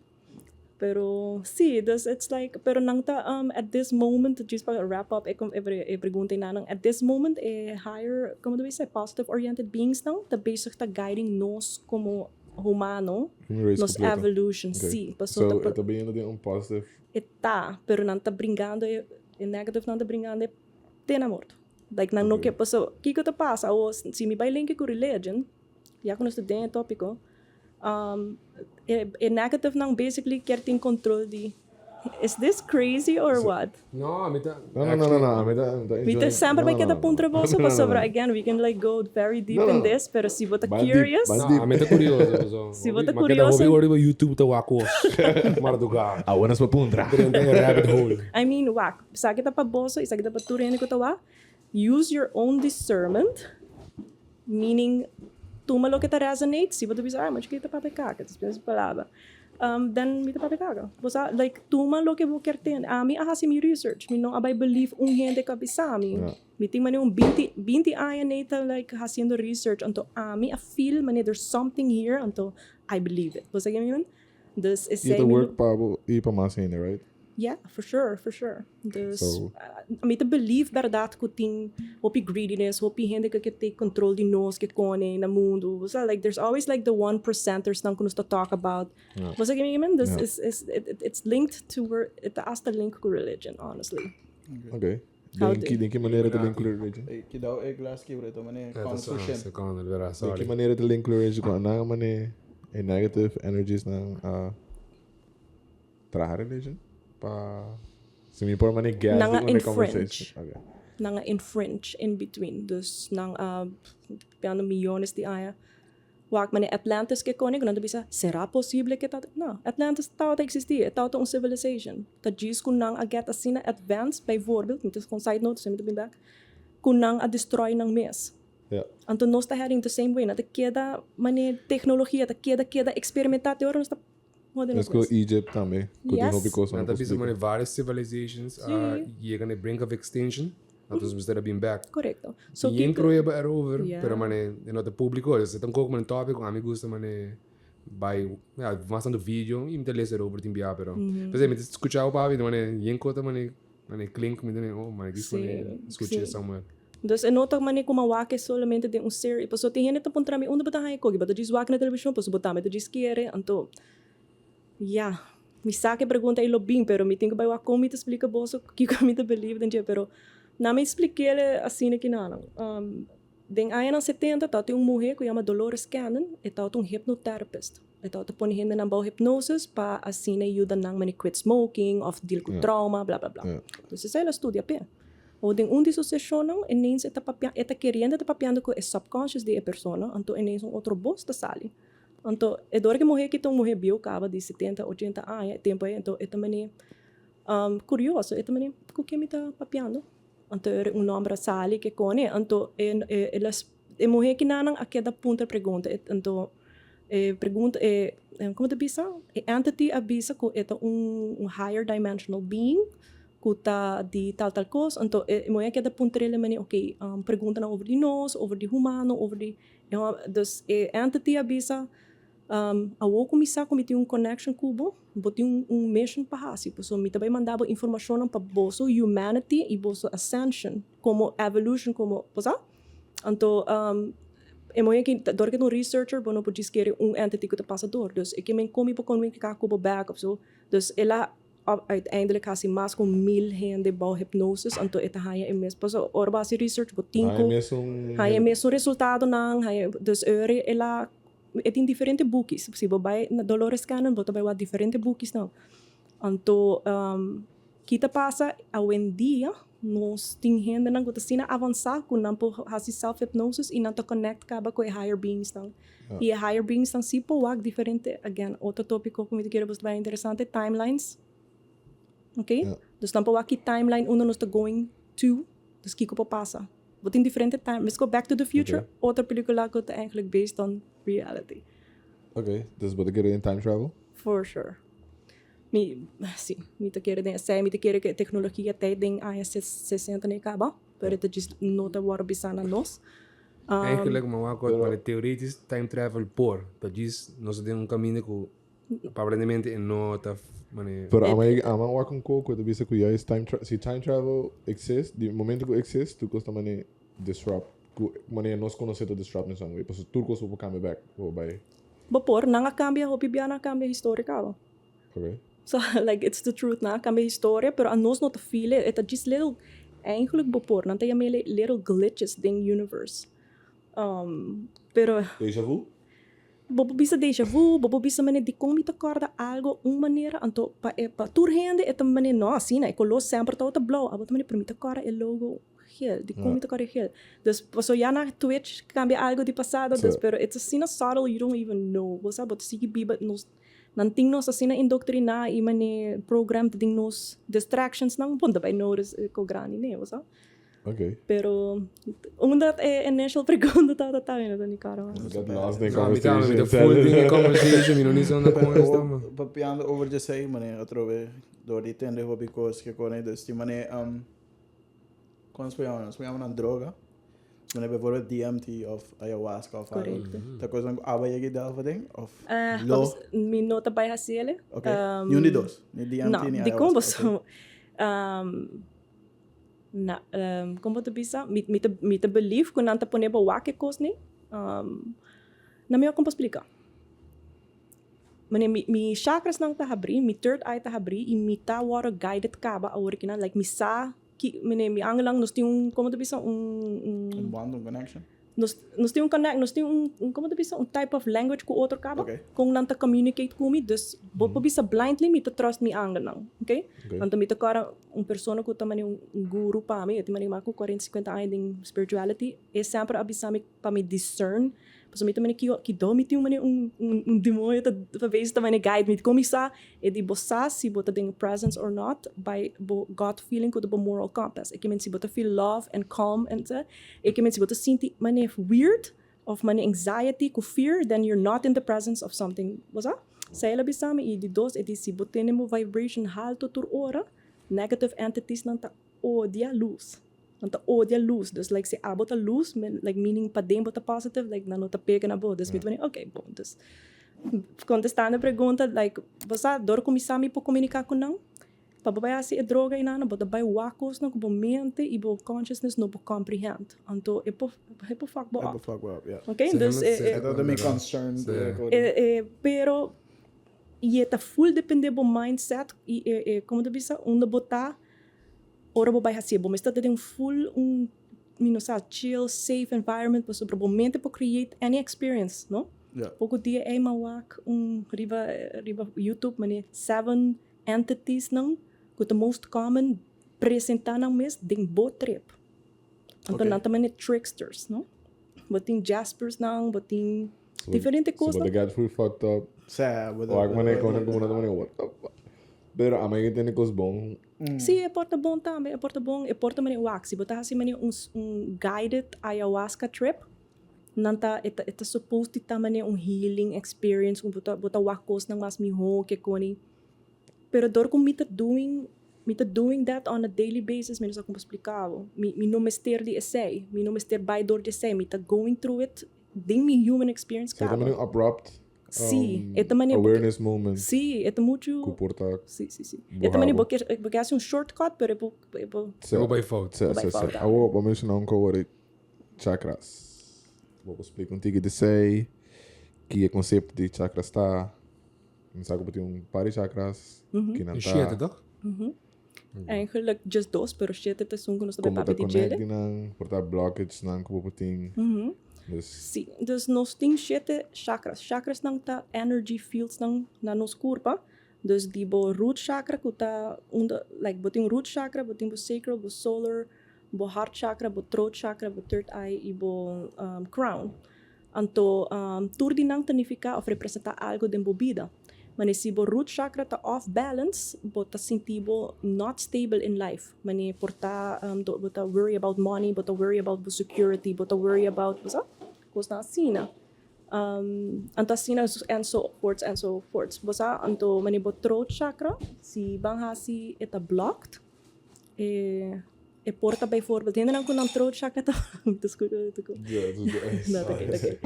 Pero si, dus it's like, pero nan ta at this moment, djis pa wrap up e e pregunta einan, at this moment e higher, como ta bisa, positive oriented beings nan ta bezig ta guiding nos como humano, Human race nos completo. evolution, Okay. si. Paso So, ta e pa ta biniendo den un positive. E ta, pero nan ta bringando e, e negative nan ta bringando e te na morto. Like nan no Okay. ke, paso kiko ta pasa awo, si mi bai linki ku religion, ya ku nos ta den e tópiko, um, e, e negative nan basically kier tin control di, is this crazy or what? No, mi ta. No, no, no, no, no, mi ta, mi ta Mi ta enjoying. semper No, bai no, keda no, no. puntra boso No, no, no, pasobra no. again we can like go very deep No, no, in no. this pero si bo ta Ban deep, curious ban No, deep. mi ta curioso paso. Si bo ta Ma keda curioso hopi ora riba YouTube ta wak kos. Marduga. Awe nos pa puntra. Drenta e rabbit hole. I mean wak esaki ta pa boso esaki ta pa tur hende ku ta wak use your own discernment meaning tuma loke ta resonate si bo ta bisa ay ma chikita papia kaka ta spera su palabra um then mi ta papia kaka bo sa like tuma loke bo kier tende ami a hasi mi research mi no a bai believe un hende ku a bisa mi mi tin manera un binti binti aña nei ta like hasiendo research anto ami a feel manera there's something here anto I believe it bo sa kico mi men dus I esei ta mi work pa bo i pa mas hende right? Yeah, for sure, for sure. Dus So. mi ta believe berdad cu tin hopi greediness, hopi hende cu ke take control di nos, ke cone na mundo. Bo sa, like there's always like the one percenters nan cu nos ta talk about. Yeah. Bo sa kico mi mean? Dus Yeah. is is it it it's linked to where it ta hasta link cu religion, honestly. Okay. How Den ki do- den ki manera ta link cu religion? Ey, kidao e glas kibra, e ta mane Ja, ta con sa, sushen. sa con, vera, Den ki sorry. manera ta link cu religion cu nan a mane e negative energies nan a Traha religion pa si mi por mane guess Nan a di un infringe. conversation. Okay. Nan a infringe in between. Dus nan a piando millones di aña. Wak mane Atlantis ke kone ku nan ta bisa, será posible ke ta? No, Atlantis tabata existi, e tabata un civilization. Ta djis ku nan a get asina advanced, bijvoorbeeld, mi ta kon side note, so mi ta bin back, ku nan a destroy nan mes. Ja. Anto nos ta heading the same way, nan ta keda mane teknologia ta keda keda experimenta te ora nos ta Mes ku Egypt tambe, ku tin hopi kos Nan nan ta por bisa splika. manera varios civilizations a yega na e brink of extinction, anto nos mester a bin back. Korekto. So Yen kiko prueba erover, Yeah. pero mane e no ta publico. Dus e ta un koko mane topic ku ami gusta mane bai, ja, mas tanto video i mi ta lesa erover tin bia, pero p'esei mi ta skucha bo papia mane yen kos ta mane mane klink mi ta mane oh mane kis mane skucha somewhere. Dus e no ta manera ku mi a wak e solamente den un serie. Pasobra tin hende ta puntra mi, unda bo ta haña koki? Bo ta djis wak na televishon? Pasobra bo tambe ta djis kere. Anto, ya, mi sa ku e pregunta ei lo bin, pero mi tin ku bai wak kon mi ta splika boso kiko mi ta believe den dje. Pero nan mi splik'el asina ki nan. Den añanan setenta tabatin un muhé ku yama Dolores Cannon, e tabata un hypnotherapist. E tabata pone hendenan bou hypnosis pa asina yuda nan mane quit smoking òf deal ku trauma, bla bla bla. Dus esei el a studia p'e. O den un di su seshonnan ineens e ta papia, e ta keriendo e ta papiando ku e subconscious di e persona, anto ineens un otro bos ta sali. Anto e dor ku e muhé kita un muhé bieu kaba di setenta, ochenta aña e tempu ei, anto e ta mane kurioso, e ta mane ku ken mi ta papiando? Anto e un nòmber a sali ke kone, anto e e e muhé kinanan a keda puntra pregunta, anto e pregunta e komo ta bisa? E entity a bisa ku e ta un un higher dimensional being ku ta di tal tal kos, anto e muhé a keda puntr'el e manera ok preguntanan over di nos, over di humano, over di dus e entity a bisa Awor ku mi sa ku mi tin un connection ku bo, bo tin un mission pa hasi, pasobra mi ta bai manda bo informashonnan pa boso humanity i boso ascension komo evolution komo, bo sa? Anto e moe aki dor ku ta un researcher bo no por djis kere un entity ku ta pasa dor, dus e ke men kon mi por komuniká ku bo bèk of so, dus el a uiteindelijk hasi mas ku mil hende bou hypnosis, anto e ta haña e mes, pasobra ora bo hasi research bo tin ku haña e mesun resultadonan, haña, dus ora el a E tin diferente bukis. Si bo bai na Dolores Cannon bo ta bai wak diferente bukisnan. Anto. Ki ta pasa awendia, nos tin hendenan ku ta asina avansá ku nan por hasi self-hypnosis i nan ta connect kaba ku e higher beingsnan. I e higher beingsnan si por wak diferente, again, otro tópiko ku mi ta kere boso ta bai interesante, timelines. Ok? Dus nan por wak ki timeline unda nos ta going to, dus kiko por pasa. Bo tin diferente time, let's go Back to the Future, otro pelikula ku ta eigenlijk based on reality. Ok, dus bo ta kere den time travel? For sure. Mi, si, mi ta kere den esei, mi ta kere ku e teknologia ta den aña 60 ne kaba, pero e ta djis no ta wòrdu bisá na nos. Eigenlijk, mi wak ot, mane teoretisch time travel por, ta djis nos ta den un kaminda ku aparentemente e no ta mane. Pero ama yega, ama wak un koko ta bisa ku juist time tra, si time travel exist, di momento ku exist, tur kos ta mane disrupt, ku manera nos konosé ta disrupt in some way, pasobra tur kos bo por kambia bek, bo bai. Bo por, nan a kambia hopi bia nan a kambia historia kaba. Okay. So like it's the truth nan a kambia historia pero anos no ta feel it, e ta djis little eigenlijk bo por nan ta yama elei little glitches den universe. Pero Deja vu? Bo por bisa deja vu, bo por bisa manera dikon mi ta kòrda algo un manera anto pa e pa tur hende e ta manera no asina e koló semper tabata blou abo ta manera pero mi ta kòrda e logo gel dikon mi ta kòrda e gel dus pasobra ya nan twitch kambia algo di pasado dus pero it's asina subtle you don't even know bo sa bo ta sigui biba nos Nan tin nos asina indoctriná i mane programmed den nos distractions nan bon ta bai notice e ko grandi ne, bo sa? Ok. Pero unda e initial pregunta tabata ta mi no ta ni kòrda mas. Got lost den No, mi ta, mi ta conversation. full den e conversation, mi no ni sa unda kon esta, man. Papiando over djesei, mane atrobe dor di tende hopi kos ke kone, dus tin mane Kon nos por yama nan? Nos por yama nan droga. Manera bijvoorbeeld DMT of ayahuasca of algo. Correcto. Ta cosnan cu aba yega delfa den of Eh, lo? paps, mi no ta bai haci ele. Ok. Ni un di dos. Ni DMT No, ni di kon ayahuasca. boso na, kon bo ta bisa? Mi, mi ta, mi ta believe cu nan ta pone bo wak e cosnan. Na mi wak kon pa splica. Manera mi mi chakrasnan ta habrí, mi third eye ta habrí i mi ta wòrdu guided kaba awor kinan. Like mi sa ki manera mi angelnan nos tin un komo ta bisa un un. Un bond, un connection. Nos nos tin un connect nos tin un un komo ta bisa un type of language ku otro kaba. Okay. Kon nan ta communicate ku mi dus bo por bisa blindly mi ta trust mi angelnan, okay. Anto mi ta kòrda un persona ku ta manera un guru pa mi, e tin manera mas ku kuarenta sinkuenta aña den spirituality, e semper a bisa mi pa mi discern pasobra mi ta mane ki do mi tin un mane un un demonio ta ta bezig ta mane guide mi kon mi sa e di bo sa si bo ta den presence or not by bo gut feeling ku ta bo moral compass e ke men si bo ta feel love and calm and e ke men si bo ta sinti mane weird of mane anxiety ku fear then you're not in the presence of something bo sa esei el a bisa mi i di dos e di si bo tene bo vibration halto tur ora negative entities nan ta odia luz. Nan ta odia luz, dus like si abo ta luz, like meaning paden bo ta positive, like nan no ta pega na bo. Dus mi ta bini, ok, bon, dus contestando e pregunta, like bo sa dor cu mi sa mi por comunica cu nan, pa bo bai haci e droga eynan, bo ta bai wak cosnan cu bo mente y bo consciousness no por comprehend. Anto e por, e por fuck bo E up. por fuck bo up, yeah. Ok, dus e, e, Dat ta mi concern. E, e, pero y e ta full depende bo mindset y e, e, como ta bisa, unda bo ta, Ora bo bai hacié, bo mester ta den un full un, mi no sa, chill, safe environment pasobra bo mente por create any experience, no? Ja. Poco dia ey m'a wak un riba riba YouTube mane seven entities nan cu ta most common presenta nan mes den bo trip. Anto Ok. nan ta mane tricksters, no? Bo tin jaspers nan, bo tin diferente So bo cosnan. ta get full fucked up. Sa, bo ta. Wak mane con como nan ta mane what the fuck. Pero a mi tende cos bon. Sí, e por ta bon tambe, e por ta bon, e por ta manera wak, si bo ta hasi manera un un guided ayahuasca trip, nan ta e ta e ta supposed di ta manera un healing experience ku bo ta bo ta wak kosnan mas mihó ke koni. Pero dor ku mi ta doing mi ta doing that on a daily basis mi no sa kon pa splika bo. Mi mi no mester di esei, mi no mester bai dor di esei, mi ta going through it den mi human experience So e ta kaba. manera un abrupt Sí, e ta manera awareness moment. Sí, e ta muchu. Ku por ta. Sí, sí, sí. E ta manera bo ke bo ke hasi un shortcut, pero e por e por. Sí. E por bai fout. Sí, Por bai sí, sí. fout. Awor bo menshoná un koho di chakras. Bo por splika un tiki di esei, ki e konsepto di chakras ta. Mi sa ku bo tin un par di chakras, ki nan E ta. shete, toch? Eigenlijk just dos, pero shete ta esun ku nos ta bai Kon bo ta papia di djele. connect di nan, por ta blockage nan ku bo por tin. Dus. Sí, dus nos tin shete chakras. Chakrasnan ta energy fieldsnan na nos kurpa. Dus di bo root chakra ku ta unda, like bo tin root chakra, bo tin bo sacral, bo solar, bo heart chakra, bo throat chakra, bo third eye i bo crown. Anto tur di nan ta nifiká òf representá algu den bo bida. Mane si bo root chakra ta off balance, bo ta sinti bo not stable in life. Mane por ta bo ta worry about money, bo ta worry about bo security, bo ta worry about, bo sa? Kosnan asina. Anto asina and so forth and so forth. Bo sa? Anto mane bo throat chakra si ban hasi e ta blocked, e e por ta bijvoorbeeld hendenan ku nan throat chakra ta mi ta skucha ta ku no ta oké ta oké.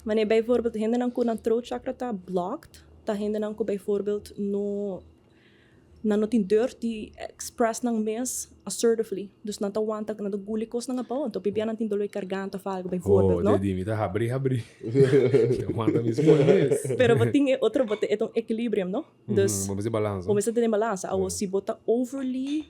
Mane bijvoorbeeld hendenan ku nan throat chakra ta blocked ta hendenan ku bijvoorbeeld no Nan no tin durf di express nan mes assertively. Dus nan ta wanta, nan ta guli kosnan abou. Anto pibia nan tin dolor di garganta of algo, bijvoorbeeld, Oh, no? di mi ta habri, habri. Mi wanta mi spoor mes. Pero bo tin e otro, bo tin e ta un equilibrium, no? Dus, Bo mester balansa. bo mester tene balansa. Awor, si bo ta overly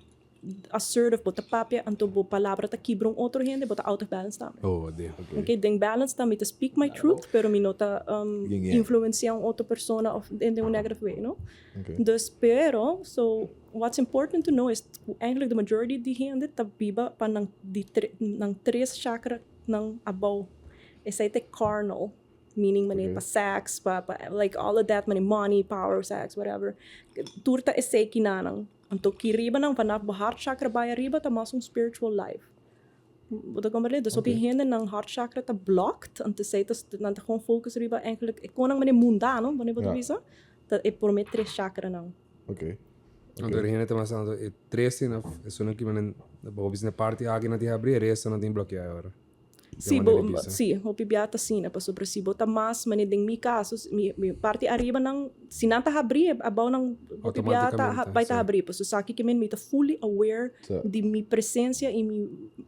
assertive, bo ta papia, anto bo palabra ta kibra un otro hende, bo ta out of balance tambe. Oh, de. Ok, den balance ta mi ta speak my truth, pero mi no ta Yin yang. influencia un otro persona of den un negative way, no? Ok. Dus, pero, so, what's important to know is ku eigenlijk de majority di hende ta biba pa nan di tre, nan tres chakra nan abou. Esei ta e carnal, meaning manera pa sex, pa, pa, like all of that, manera money, power, sex, whatever. Tur ta esei kinanan. Anto ki riba nan vanaf bo heart chakra bai ariba ta mas un spiritual life. Bo ta comprende? Dus hopi hende nan heart chakra ta blocked, anto esei ta nan ta gewoon focus riba eigenlijk e konan manera mundano, wanneer bo ta bisa, ta e prome tres chakranan. Ok. Anto e hende ta mas anto e tres tin of esun ki manera bo bisa na parti aki nan tin habri e resto nan tin blokia ahora. Si, bo, si, hopi bia ta asina, pasobra si bo ta mas, manera den mi kaso, mi, mi parti ariba nan, si nan ta habrí, abou nan hopi bia ta bai ta habrí, pasobra sa kiko men mi ta fully aware di mi presencia i mi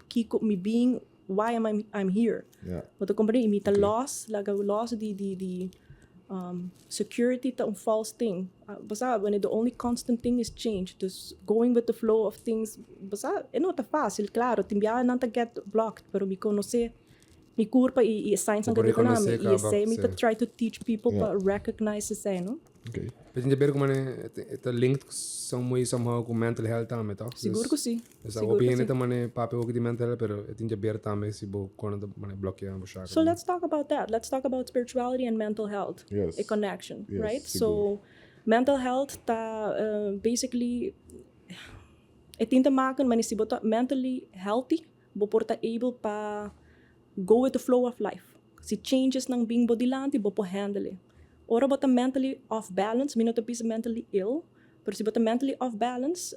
kiko, mi being, why am I, I'm here. Bo ta komprende? I mi ta los, laga los di, di, di security ta un false thing. Bo sa, wanneer the only constant thing is change, dus going with the flow of things, bo sa, e no ta facil, claro, tin biaha nan ta get blocked, pero mi conoce mi curpa y e signs nan Bo cu ta duna mi, reconoce y esey mi ta caba, try to teach people pa recognize esey, no? Okay. Pero tin haber cu mane, e ta linked some way somehow cu mental health tambe, toch? Sigur cu si. Dus Sigur hopi cu hende si. ta mane papia hopi di mental health, pero e tin haber tambe si bo kono ta mane blokea bo chakra. So let's talk about that. Let's talk about spirituality and mental health. Yes. A connection, Yes, right? sigur. So mental health ta basically e tin te maken mane si bo ta mentally healthy, bo por ta able pa go with the flow of life. Si changes nan bin bo dilanti, bo por handle e. Ora bo ta mentally off balance, mi no ta bisa mentally ill, pero si bo ta mentally off balance,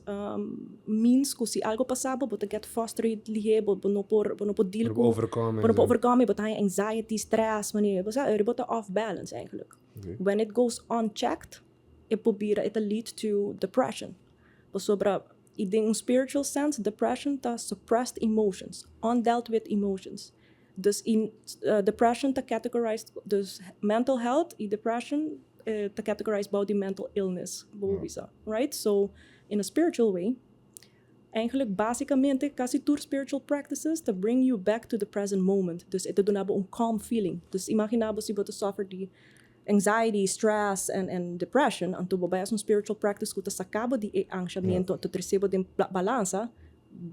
means ku si algo pasa bo, bo ta get frustrated lihé, bo no por, bo no por deal Bo no ku, por overcome bo no por e. overcome, bo ta haña anxiety, stress, manera, bo sa, bo ta off balance eigenlijk. When it goes unchecked, e por bira, e ta lead to depression. Pasobra, i den un spiritual sense, depression ta suppressed emotions, undealt with emotions. Dus in depression ta categorized, dus mental health y depression ta categorized bou di mental illness, bo por bisa, right? So, in a spiritual way, eigenlijk basicamente casi tur spiritual practices ta bring you back to the present moment. Dus e ta duna bo un calm feeling. Dus imagina bo si bo ta suffer di anxiety, stress and and depression, anto bo bai haci un spiritual practice cu ta saca bo di e anshamento, ta trece bo den balansa,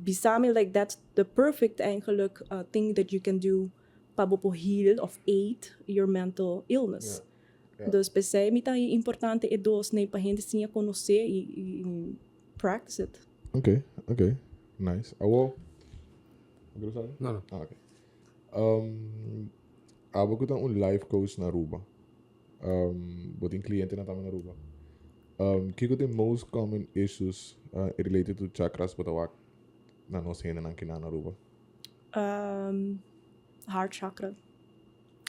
bisa mi like that's the perfect eigenlijk thing that you can do pa bo por heal of aid your mental illness. Dus p'esei mi ta haña importante e dos nei pa hende siña conoce y y practice it. Ok, ok. Nice. Awo, bo quiere sabi? No, no. Ah, ok. Um, abo cu ta un life coach na Aruba. Um, bo tin clientenan tambe na Aruba. Um, kico ta e most common issues uh, related to chakras bo ta wak na nos hendenan kinan na Aruba? Um, heart chakra.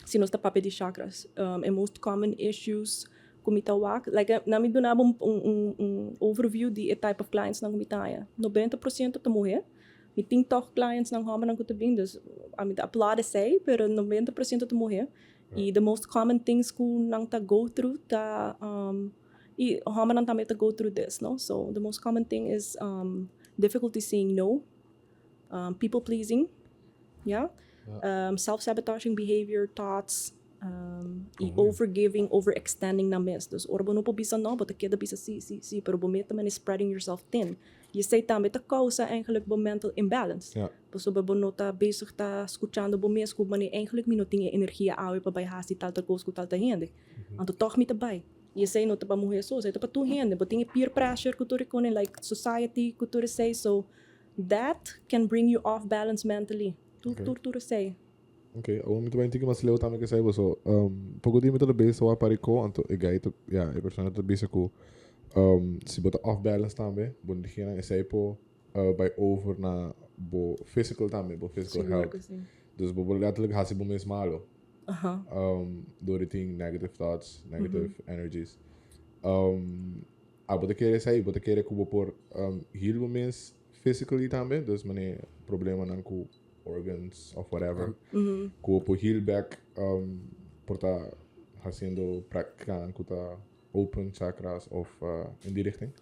Si nos ta papia di chakras. Um, e most common issues ku mi ta wak, like na mi duna bo un, un, un overview di e type of clients nan ku mi ta haña. 90% ta muher. Mi tin tòg clients nan hòmbernan ku ta bin, dus ami ta applaud esei, pero 90% ta muher. I the most common things ku nan ta go through ta, um, i hòmbernan tambe ta go through this, no? So the most common thing is um, difficulty saying no, um, people pleasing, ya, um, self-sabotaging behavior, thoughts. I overgiving, overextending nan mes. Dus ora bo no por bisa no, bo ta keda bisa si, si, si, pero bo mes ta mane spreading yourself thin. I esei tambe ta causa eigenlijk bo mental imbalance. Pasobra bo no ta bezig ta scuchando bo mes cu mane eigenlijk mi no tin e energia awe pa bai haci tal tal cos cu tal tal hende. Anto toch mi ta bai. I esei no ta pa muher so, esei ta pa tur hende. Bo tin e peer pressure cu tur e cone, like society cu tur esei. So that can bring you off balance mentally. Tur, tur, tur esei. Ok, awor mi ta bai un tiki mas leu tambe ku esei paso poko dia mi tabata bezig wak pariko anto e guy ta ya e persona ta bisa ku si bo ta off balance tambe bo energianan esei por bai over na bo physical tambe bo physical Sigur health ku si. dus bo por letterlijk hasi bo mes malo dor di tin negative thoughts negative energies abo ta kere esei bo ta kere ku bo por heal bo mes physically tambe dus manera problemanan ku organs of whatever ku bo por heal back por ta haciendo practicanan ku ta open chakras of in die richting?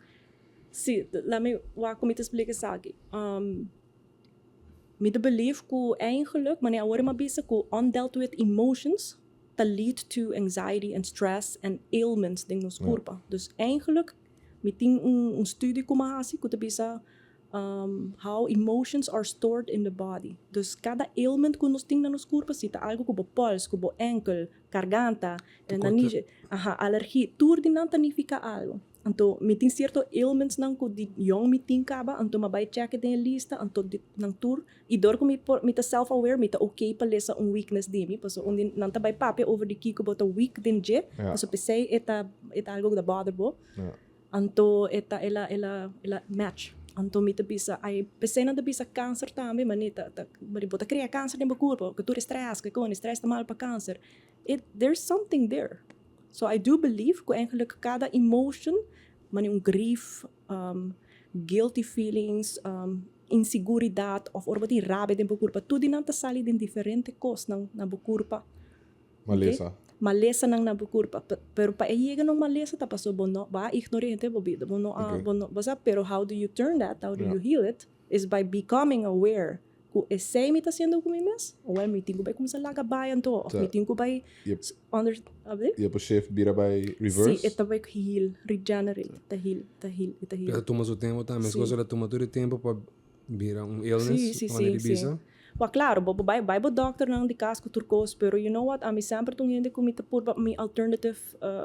Sí, laat mi wak ku mi ta splika esaki. Mi ta believe ku eigenlijk, manera awor mi a bisa ku undealt with emotions ta lead to anxiety and stress and ailments den nos kurpa. Dus eigenlijk mi tin un studie ku mi a hasi ku ta bisa How emotions are stored in the body. Dus kada ailment ku nos tin na nos kurpa, si ta algu ku bo pols, ku bo enkel, karganta, nanishi, aha, alergi, tur di nan ta nifiká algu. Anto mi tin sierto ailmentsnan ku di yòn mi tin kaba, anto mi a bai chèk den e lista, anto di nan tur, i dor ku mi por mi ta self aware mi ta oké pa lesa un weakness di mi, pasobra un di nan ta bai papia over di kiko bo ta weak den dje, pasobra p'esei e ta e ta algu ku ta bother bo. Anto e ta el a el a el a match. Anto mi ta bisa ai p'esei nan ta bisa cancer tambe mane ta ta mane bo ta crea cancer den bo curpa ku tur e stress ku e con e stress ta mal pa cancer. It there's something there. So I do believe ku eigenlijk kada emotion mane un grief, guilty feelings, insiguridad of ora bo tin rabia den bo curpa tur di nan ta sali den diferente cosnan na bo curpa. Malesa. Malesanan na bo kurpa. Pero pa e yega na un malesa ta pasobra bo no bo a ignor'é henter bo bida. Bo no a bo no bo sa pero how do you turn that, how do you heal it is by becoming aware ku esei mi ta hasiendo ku mi mes, well mi tin ku bai kuminsá laga bai anto òf mi tin ku bai under abri? I e por shift bira bai reverse? Si, e ta bai heal, regenerate, ta heal, ta heal, e ta heal. Pero ta tuma su tempu tambe. Meskos el a tuma tur e tempu pa bira un illness, manera di bisa. Well, claro, bo por bai bai bo dokternan di cas cu tur cos, pero you know what, ami semper ta un hende cu mi ta purba mi alternative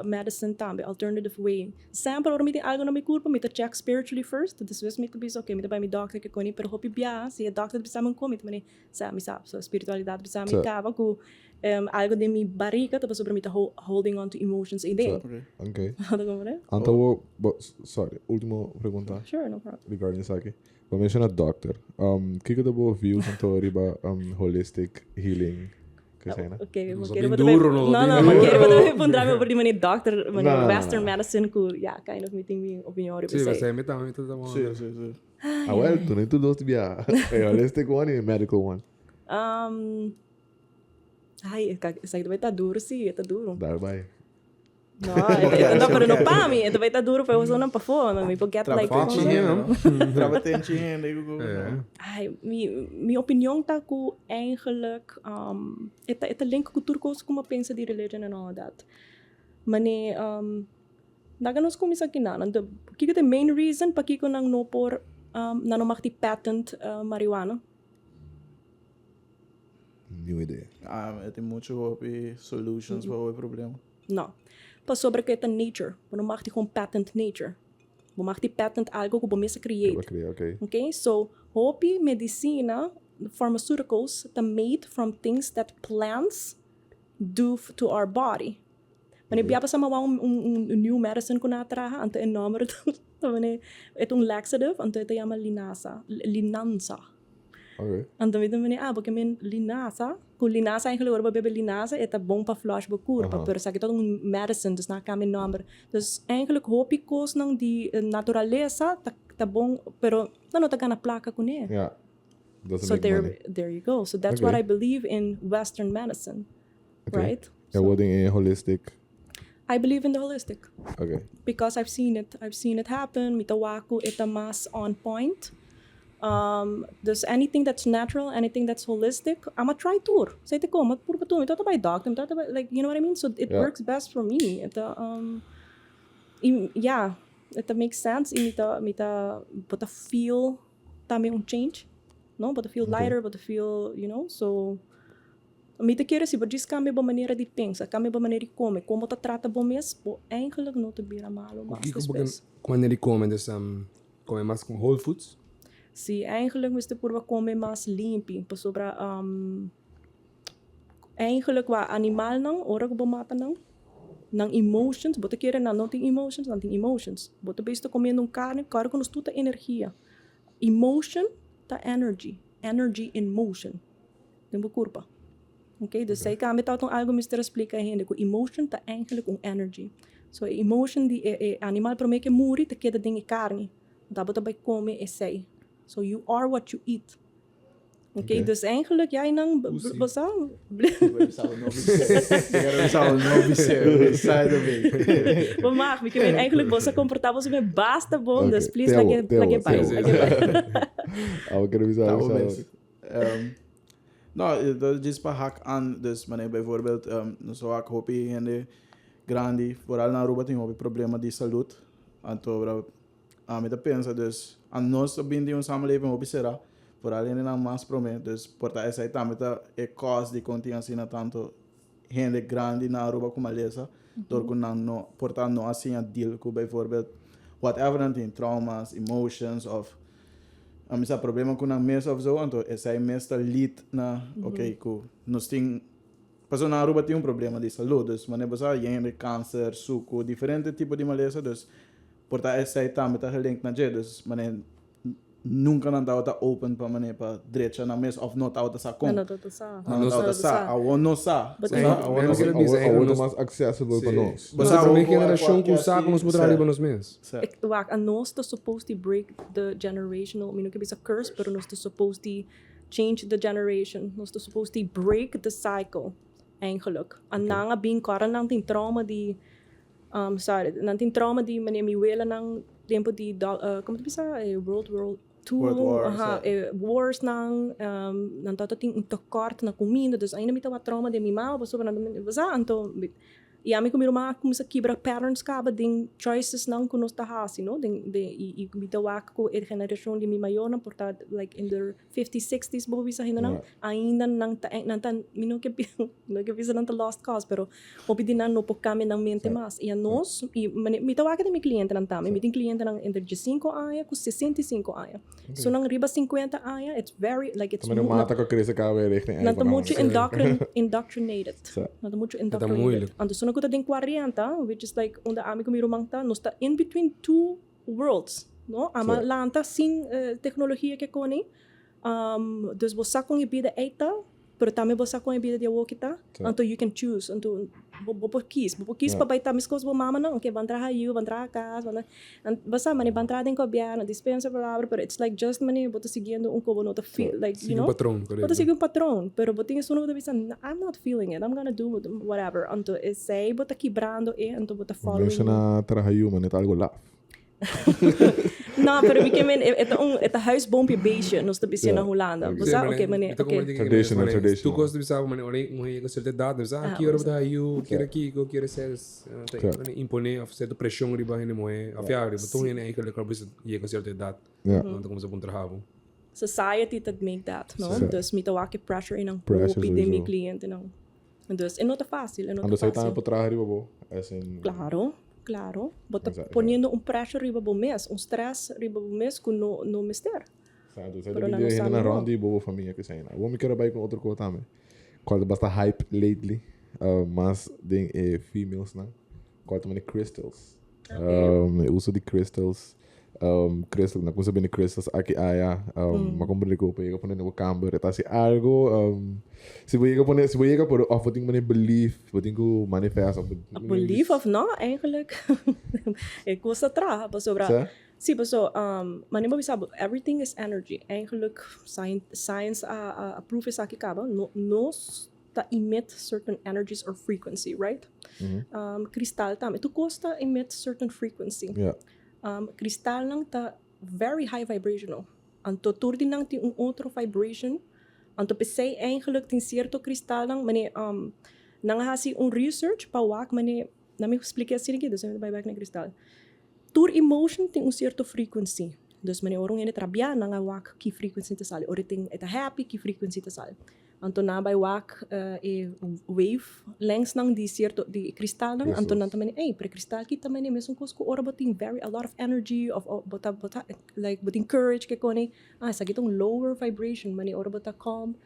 medicine tambe, alternative way. Semper ora mi tin algo na mi curpa, mi ta check spiritually first, despues mi ta bisa ok, mi ta bai mi dokter ke koni, pero hopi biaha si e dokter ta bisa mi un cos, mi ta mane, sa, mi sa, so spiritualidad ta bisa mi caba cu algo den mi barica ta pasobra mi ta holding on to emotions eyden. Ok. Bo ta comprende? Anto bo, bo, sorry, ultimo pregunta. Sure, no problem. Regarding esaki. Bo menciona dokter. Um, kiko ta bo views anto riba um, holistic healing? Kresena? Ok, bo Nos kere bin bo ta duro, nos No, bin no, bo kere bo duro. ta puntra mi over di mane dokter, mane No, no, no, western no. medicine ku ya, kind of mi tin mi opinion riba Sí, esei. esei mi tambe mi ta ta Sí, sí, sí. Ah, wel, tu no tu dos bia. E holistic one y e medical one. Um, ai, esaki ta bai ta duro, sí, e ta duro. Daar bai. No, e ta pero no pa mi, e ta bai ta duro pa e personanan pafó, no, mi por get like Traba Fuck, tenchi yeah. hende, no? Traba tenchi hende ku ku. Ai, mi mi opinion ta ku eigenlijk um, e ta e ta link ku tur kos ku mi a pensa di religion and all that. Mane um, laga nos kuminsá kinan, anto kiko ta e main reason pakiko nan no por um, nan no mag di patent uh, marihuana? Niun idea. Ah, e tin mucho hopi solutions pa e problema. No. Pasobra ku e ta nature. Bo no mag di gewoon patent nature. Bo mag di patent algo ku bo mes a create. Bo a crea, ok. Ok, so hopi medicina, pharmaceuticals, ta made from things that plants do to our body. Wanneer bia pasa mawá un un new medicine ku nan a traha, anto e nomber ta wanneer e ta un laxative, anto e ta yama linasa, linansa. Ok. Anto mi ta mene, ah, bo ke men linasa, ku linasa eigenlijk ora bo bebe linasa e ta bon pa flush bo kurpa, pero esaki ta un medicine, dus nan a kambia e nomber. Dus eigenlijk hopi kosnan di naturalesa ta ta bon, pero nan no ta gana plaka kuné. Ja, doesn't So make there money. there you go. So that's what Ok. I believe in western medicine, Ok. right? En So wat den e holistic? I believe in the holistic. Ok. Because I've seen it, I've seen it happen, mi ta wak ku e ta mas on point. Dus anything that's natural, anything that's holistic, I'ma try tur. Esey ta como, purba tur. Mi ta bay doctor, mi ta bay, like, you know what I mean? So it works best for me. E ta, y yeah, it ta make sense y mi ta, mi ta, bo ta feel tambe un change, no? Bo ta feel lighter, bo ta feel, you know, so mi ta kere si bo djis cambia bo manera di pensa, cambia bo manera di come, con bo ta trata bo mes, bo eigenlijk no ta bira malo mas Kiko bo despues. Manera di come, dus come mas con whole foods? Si, eigenlijk mester purba come mas limpi, pasobra eigenlijk wa animalnan ora cu bo mata nan, nan emotions, bo ta kere nan no tin emotions, nan tin emotions. Bo ta bes ta comiendo un carne, claro cu nos tur ta energia. Emotion ta energy, energy in motion den bo curpa. Ok, dus esey tambe ta un algo mester a splica e hende cu emotion ta eigenlijk un energy. So e emotion di e e animal prome ke muri ta keda den e carni. Da bo ta bay come esey. So you are what you eat. Ok, dus eigenlijk jij nan bo sa. Bo mag, mi ke men eigenlijk bo sa comporta bo su mes basta bon, dus please lage lage bay, lage bay. Awo kere bisa bisa. No, dat is pa hak aan, dus manera bijvoorbeeld nos a wak hopi hende grandi, vooral na Aruba tin hopi problema di salud, anto Ami ta pensa dus, a nos ta bin di un samenleving hopi será, vooral hendenan mas promé, dus por ta esei tambe ta e cause dikon tin asina tanto hende grandi na Aruba ku malesa, dor ku nan no por ta no a siña deal ku bijvoorbeeld whatever nan tin, traumas, emotions of ami sa problema ku nan mes of zo, anto esei mes ta lead na oké ku nos tin. Pasobra na Aruba tin un problema di salud, dus manera bo sa hende kanser, suku, diferente tipo di malesa, dus por ta esei tambe ta gelink na dje, dus manera nunca nan tabata open pa manera pa drecha nan mes of no tabata sa kon. Nan no tabata sa. Nan no tabata sa, awor no sa. But Awor awor ta mas accessible pa nos. Bo sa prome generacion cu sa cu nos por traha riba nos mes. Wak, anos ta supposed di break the generational, mi no ke bisa curse, pero nos ta supposed di change the generation. Nos ta supposed di break the cycle, eigenlijk. A nan a bin cu ora nan tin trauma di, sorry, nan tin trauma di manera mi welanan tempo di, como ta bisa, e World War Two, World War, aha, sa. e wars nan, nan tabata tin un tekort na cuminda, dus ainda mi tawa trauma den mi mama pasobra nan ta, bo sa, anto Y ami cu mi ruman a cuminsa kibra patterns caba den choicesnan cu nos ta haci, no? Den, den, y, y mi ta wak cu e generacion di mi mayornan por ta like in their fifties, sixties, bo bisa hendenan, ainda nan ta, nan ta, mi no ke no ke bisa nan ta lost cause, pero hopi di nan no por cambia nan mente mas. Y anos, y mane, mi ta wak den mi clientenan tambe, mi tin clientenan entre diescinco aña cu 65 aña. So nan riba 50 aña, it's very, like it's Tambe no mata cu crece caba e richting Nan ta mucho indoctrinated. Sa. Nan ta mucho Ta indoctrinated. moeilijk. Anto sona cu ta den 40, which is like unda ami cu mi ruman ta, nos ta in between two worlds, no? Ama Sa. lanta sin tecnologia ke coni. Dus bo sa con e bida ey ta, pero tambe bo sa con e bida di awoki ta. Sa. Anto you can choose. Anto bo bo por kies. Bo por kies Ja. pa bay ta mescos bo mamanan, oké, ban traha yu, ban traha cas, ban Bo sa mane ban tra den gobierno, dispensa palabra, pero it's like just mane bo ta siguiendo un ko bo no ta feel, like, you Sigui un know. patron, Bo ta korekto. sigui un patron, pero bo tin esun bo ta bisa, I'm not feeling it, I'm gonna do whatever. Anto esei bo ta kibrando e, anto bo ta following. Menciona traha yu, mane ta algo laf. No, pero mi ke men, e ta un, e ta huisboompje beestje, nos ta bisa na Hulanda. Ok. Bo sa? Ok, mane, ok. Traditional, traditional. Tur kos ta bisa bo mane ora un hende yega sierto edat, ta bisa, ah, ki ora bo ta haña yu, ki ora kiko, ki ora esei. Ta imponé of sierto preshon riba hende muhé of ya riba tur hende eigenlijk ku a bisa yega sierto edat nan ta kuminsá puntra habu. Society ta make that, no? Dus mi ta wak e pressure einan Pressure hopi den mi sowieso. clientenan. Dus e no ta fácil, e no ta Anto esei tambe fácil. por traha riba bo as in. Claro, claro. Bo ta Exacto. poniendo un pressure riba bo mes, un stress riba bo mes ku no no mester. Exacto, esei ta Pero bin nan di no sa hendenan mihó. rond di bo bo famia ku esei. Awor mi kere bai ku otro kos tambe. Cual ta basta hype lately, mas den e females nan, cual ta mane crystals. E uso di crystals, crystal, nan cuminsa bende crystals aki aya, ma comprende cu bo yega pone den bo camber, e ta haci algo, si bo yega pone, si bo yega por, of bo tin cu mane belief, bo tin cu manifest, of bo tin Belief of no, eigenlijk, e cos ta traha, pasobra Sa? Sí, paso, manera bo bisa bo, everything is energy. Eigenlijk, science a a prove esaki kaba, no nos ta emit certain energies or frequency, right? Kristal tambe, tur kos ta emit certain frequency. Kristalnan ta very high vibrational. Anto tur di nan tin un otro vibration. Anto p'esei eigenlijk tin cierto kristalnan, mane nan a hasi un research pa wak mane, nan mi splica asina aki, dus mi ta bai bek na kristal. Tur emotion tin un cierto frequency. Dus mane ora un hende ta rabia, nan a wak ki frequency ta sali. Ora e tin e ta happy, ki frequency ta sali. Anto nan a bai wak e wave lengthsnan di cierto di e kristalnan, anto nan ta mane, ey, pero e kristal aki ta mane mesun kos ku ora bo tin very a lot of energy of bo ta bo ta like bo tin courage ke koni, ah esaki ta un lower vibration, mane ora bo ta calm.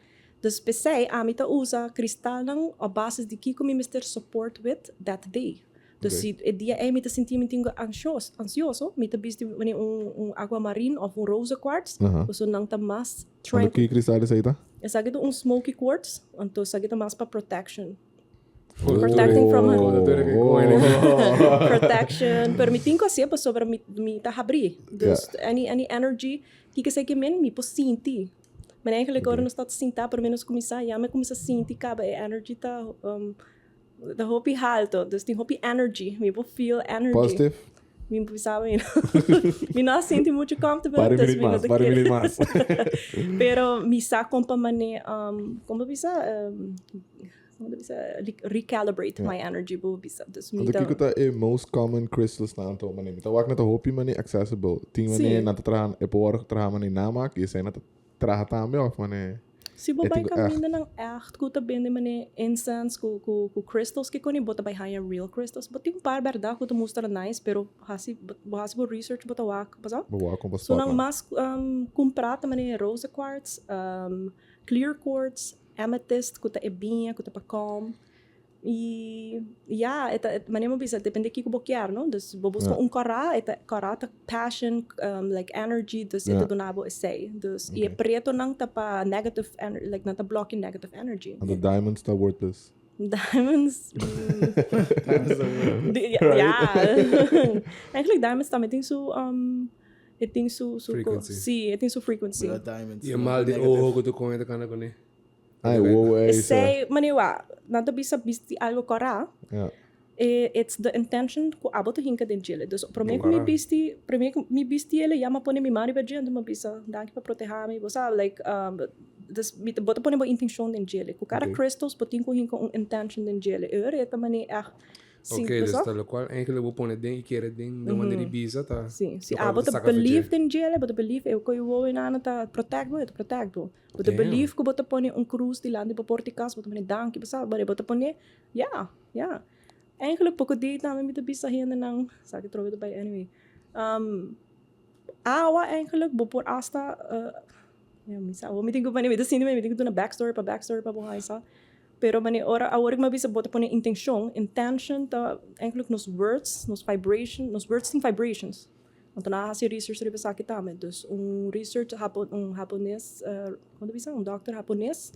Dus p'esei ami ta usa kristalnan op basis di kiko mi mester support with that day. Dus si e dia ei mi ta sinti mi tin anshos, ansioso, mi ta bisti mane un un aquamarine of un rose quartz, pasobra nan ta mas Anto ki kristal esei ta? Esaki ta un smoky quartz, anto esaki ta mas pa protection. Protecting from protection, pero mi tin ku hasié pasobra mi mi ta habrí. Dus any any energy, kiko esei ke men mi por sinti. Men eigenlijk ora nos ta sintá promé nos kuminsá, ya mi a kuminsá sinti kaba e energy ta ta hopi halto, dus tin hopi energy, mi por feel energy. Positive? Mi por bisa mi no, mi no a sinti mucho comfortable, Pare dus minuut mi no mas, ta pare kere. minuut mas. Pero mi sa kon pa mane, kon pa bisa, kon ta bisa, recalibrate my energy bo bisa. Dus mi Anto ta. kiko ta e most common crystals nan anto mane? Mi ta wak nan ta hopi mane accessible. Tin mane Sí. nan ta traha, e por wòrdu traha mane namak i esei nan ta traha tambe of mane? Si bo E bai tin ku echt. kamindanan echt ku ta bende mane incense ku ku ku crystals kiko ni bo ta bai haña real crystals. Bo tin un par bèrdat ku ta mustra nice pero hasi bo hasi bo research bo ta wak bo sa. Bo wak kon pa So spot nan nan. mas kumprá ta mane rose quartz, clear quartz, amethyst ku ta e biña ku ta pa calm. I ya, e ta, manera mi bisa, depende kiko bo kier, no? Dus bo buska un kòrá, e ta, kòrá ta passion, like energy, dus e ta duna bo esei. Dus, i e pretonan ta pa negative ener, like nan ta blòkia negative energy. Anto diamonds ta worthless? Diamonds, ya, eigenlijk diamonds tambe tin su, e tin su, su, Frequency. si, e tin su frequency. I e mal di oho ku ta kome ta kana kuné. Ay, wow, ey, sa. Esei, manera wak, nan ta bisa bisti algo kòrá, Ja. e it's the intention ku abo ta hinka den djele. Dus promé ku mi Kòrá. bisti, promé ku mi bisti ele, ya mi a pone mi man riba dje, anto mi a bisa, danki pa protehá mi, bo sa, like, dus mi ta, bo ta pone bo intenshon den djele. Ku kada Oké. crystals bo tin ku hinka un intention den djele. E ora e ta manera ègt Si, Ok, dus bo sa? ta locual eigenlijk bo pone den y kere den de manera di bisa ta Si, si locual abo bo ta ta saca believe dje. den djele, bo ta believe e koe wowo y nana ta protect bo, e ta protect bo. Bo ta Damn. believe ku bo ta pone un krus dilanti bo porta di kas, bo ta pone danki, bo sa, bo ta pone, ya, ya. Eigenlijk poko di tambe mi ta bisa hendenan, sa ki trobe ta bai anyway, awa eigenlijk bo por hasta, ya mi sa, mi tin ku pone, mi ta sinti mi tin ku duna backstory pa backstory pa bo haña sa. Pero mane ora awor ku mi a bisa bo ta pone intenshon, intention ta eigenlijk nos words, nos vibration, nos words tin vibrations. Anto nan a hasi research riba esaki tambe. Dus un research hapo un hapones kon ta bisa un dokter hapones